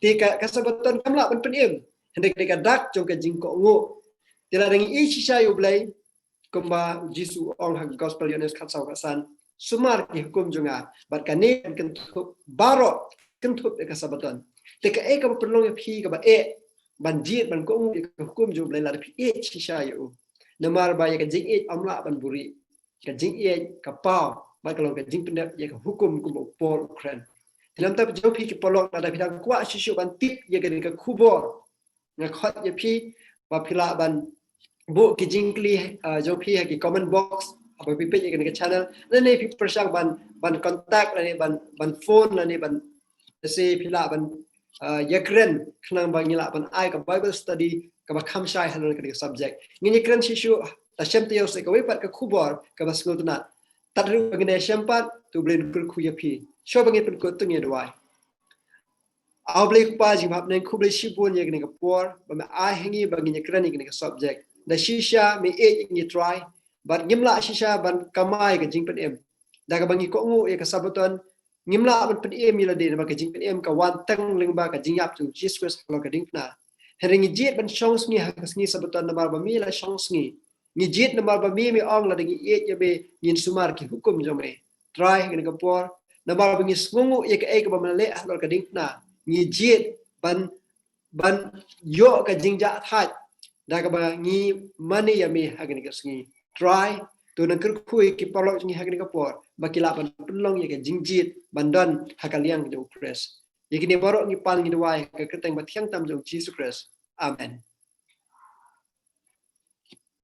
Te ka, ka Sabaton kam lah ban pynim, hynrei ka dei ka dak jong ka jingkohnguh. Te lada ngi ïeit shisha ïa U Blei, kumba U Jisu u ong ha ka Gospel Ïoannis khatsaw khatsan, sumar ki hukum jong nga, bad kane kan kynthup baroh, kynthup ïa ka Sabaton. Te kaei kaba pynlong ïa phi kaba eh ban jied ban kohnguh ïa ka hukum jong U Blei? Lada phi ïeit shisha ïa u. Namar ba ïa ka jingïeit ym lah ban buhrieh. Ka jingïeit ka paw bad ka long ka jingpyndep ïa ka hukum, kumba u Paul u kren. Te namar kata jong phi ki paralok, lada phi dang kwah shisha ban tip ïa kane ka khubor, nga khot ïa phi ba phi lah ban buh ki jingkylli, ah, jong phi ha ki comment box haba phi peit ïa kane ka channel. Lane phi pyrshang ban, ban contact, lane ban, ban phone, lane ban, lehse phi lah ban, ah, ïakren khnang ba ngi lah ban ai ka Bible study kaba kham shai halor kane ka subject. Ngin ïakren shisha, ta shem taïew sa kawei pat ka khubor kaba sngewtynnat. Tad ruh ba ngin ïashem pat, to U Blei un kyrkhu ïa phi. Shuwa ba ngin pynkut, to ngin ïa duwai. A U Blei Kpa jingmap, nga khublei shibun ïa kane ka por ba me ai ha ngi ba ngin ïakren ïa kane ka subject. Da shisha me ïeit ïa ngi Trai, bad ngim lah shisha ban kamai ka jingpynim. Da kaba ngi kohnguh ïa ka Sabbaton, ngim lah ban pynim ïa lade namar ka jingpynim ka wan tang lyngba ka jingïap jong u Jisu Khrist halor ka diengphna. Hynrei ngi jied ban shong sngi ha ka sngi Sabbaton namar ba me la shong sngi. Ngi jied namar ba me me ong lada ngi ïeit ïa me ngin sumar ki hukum jong me. Trai ha kane ka por, namar ba ngi sngewnguh ïa kaei kaba me la leh halor ka diengphna, ngi jied ban ban ïoh ka jingjahthait da kaba ngi mane ïa me ha kane ka sngi. Trai, to nang kyrkhu ïa ki paralok jong ngi ha kane ka por ba ki lah ban pynlong ïa ka jingjied ban don ha ka liang jong u Khrist. Ïa kine baroh ngi pan ngi duwai ha ka kyrteng bathiang tam jong u Jisu Khrist. Amen.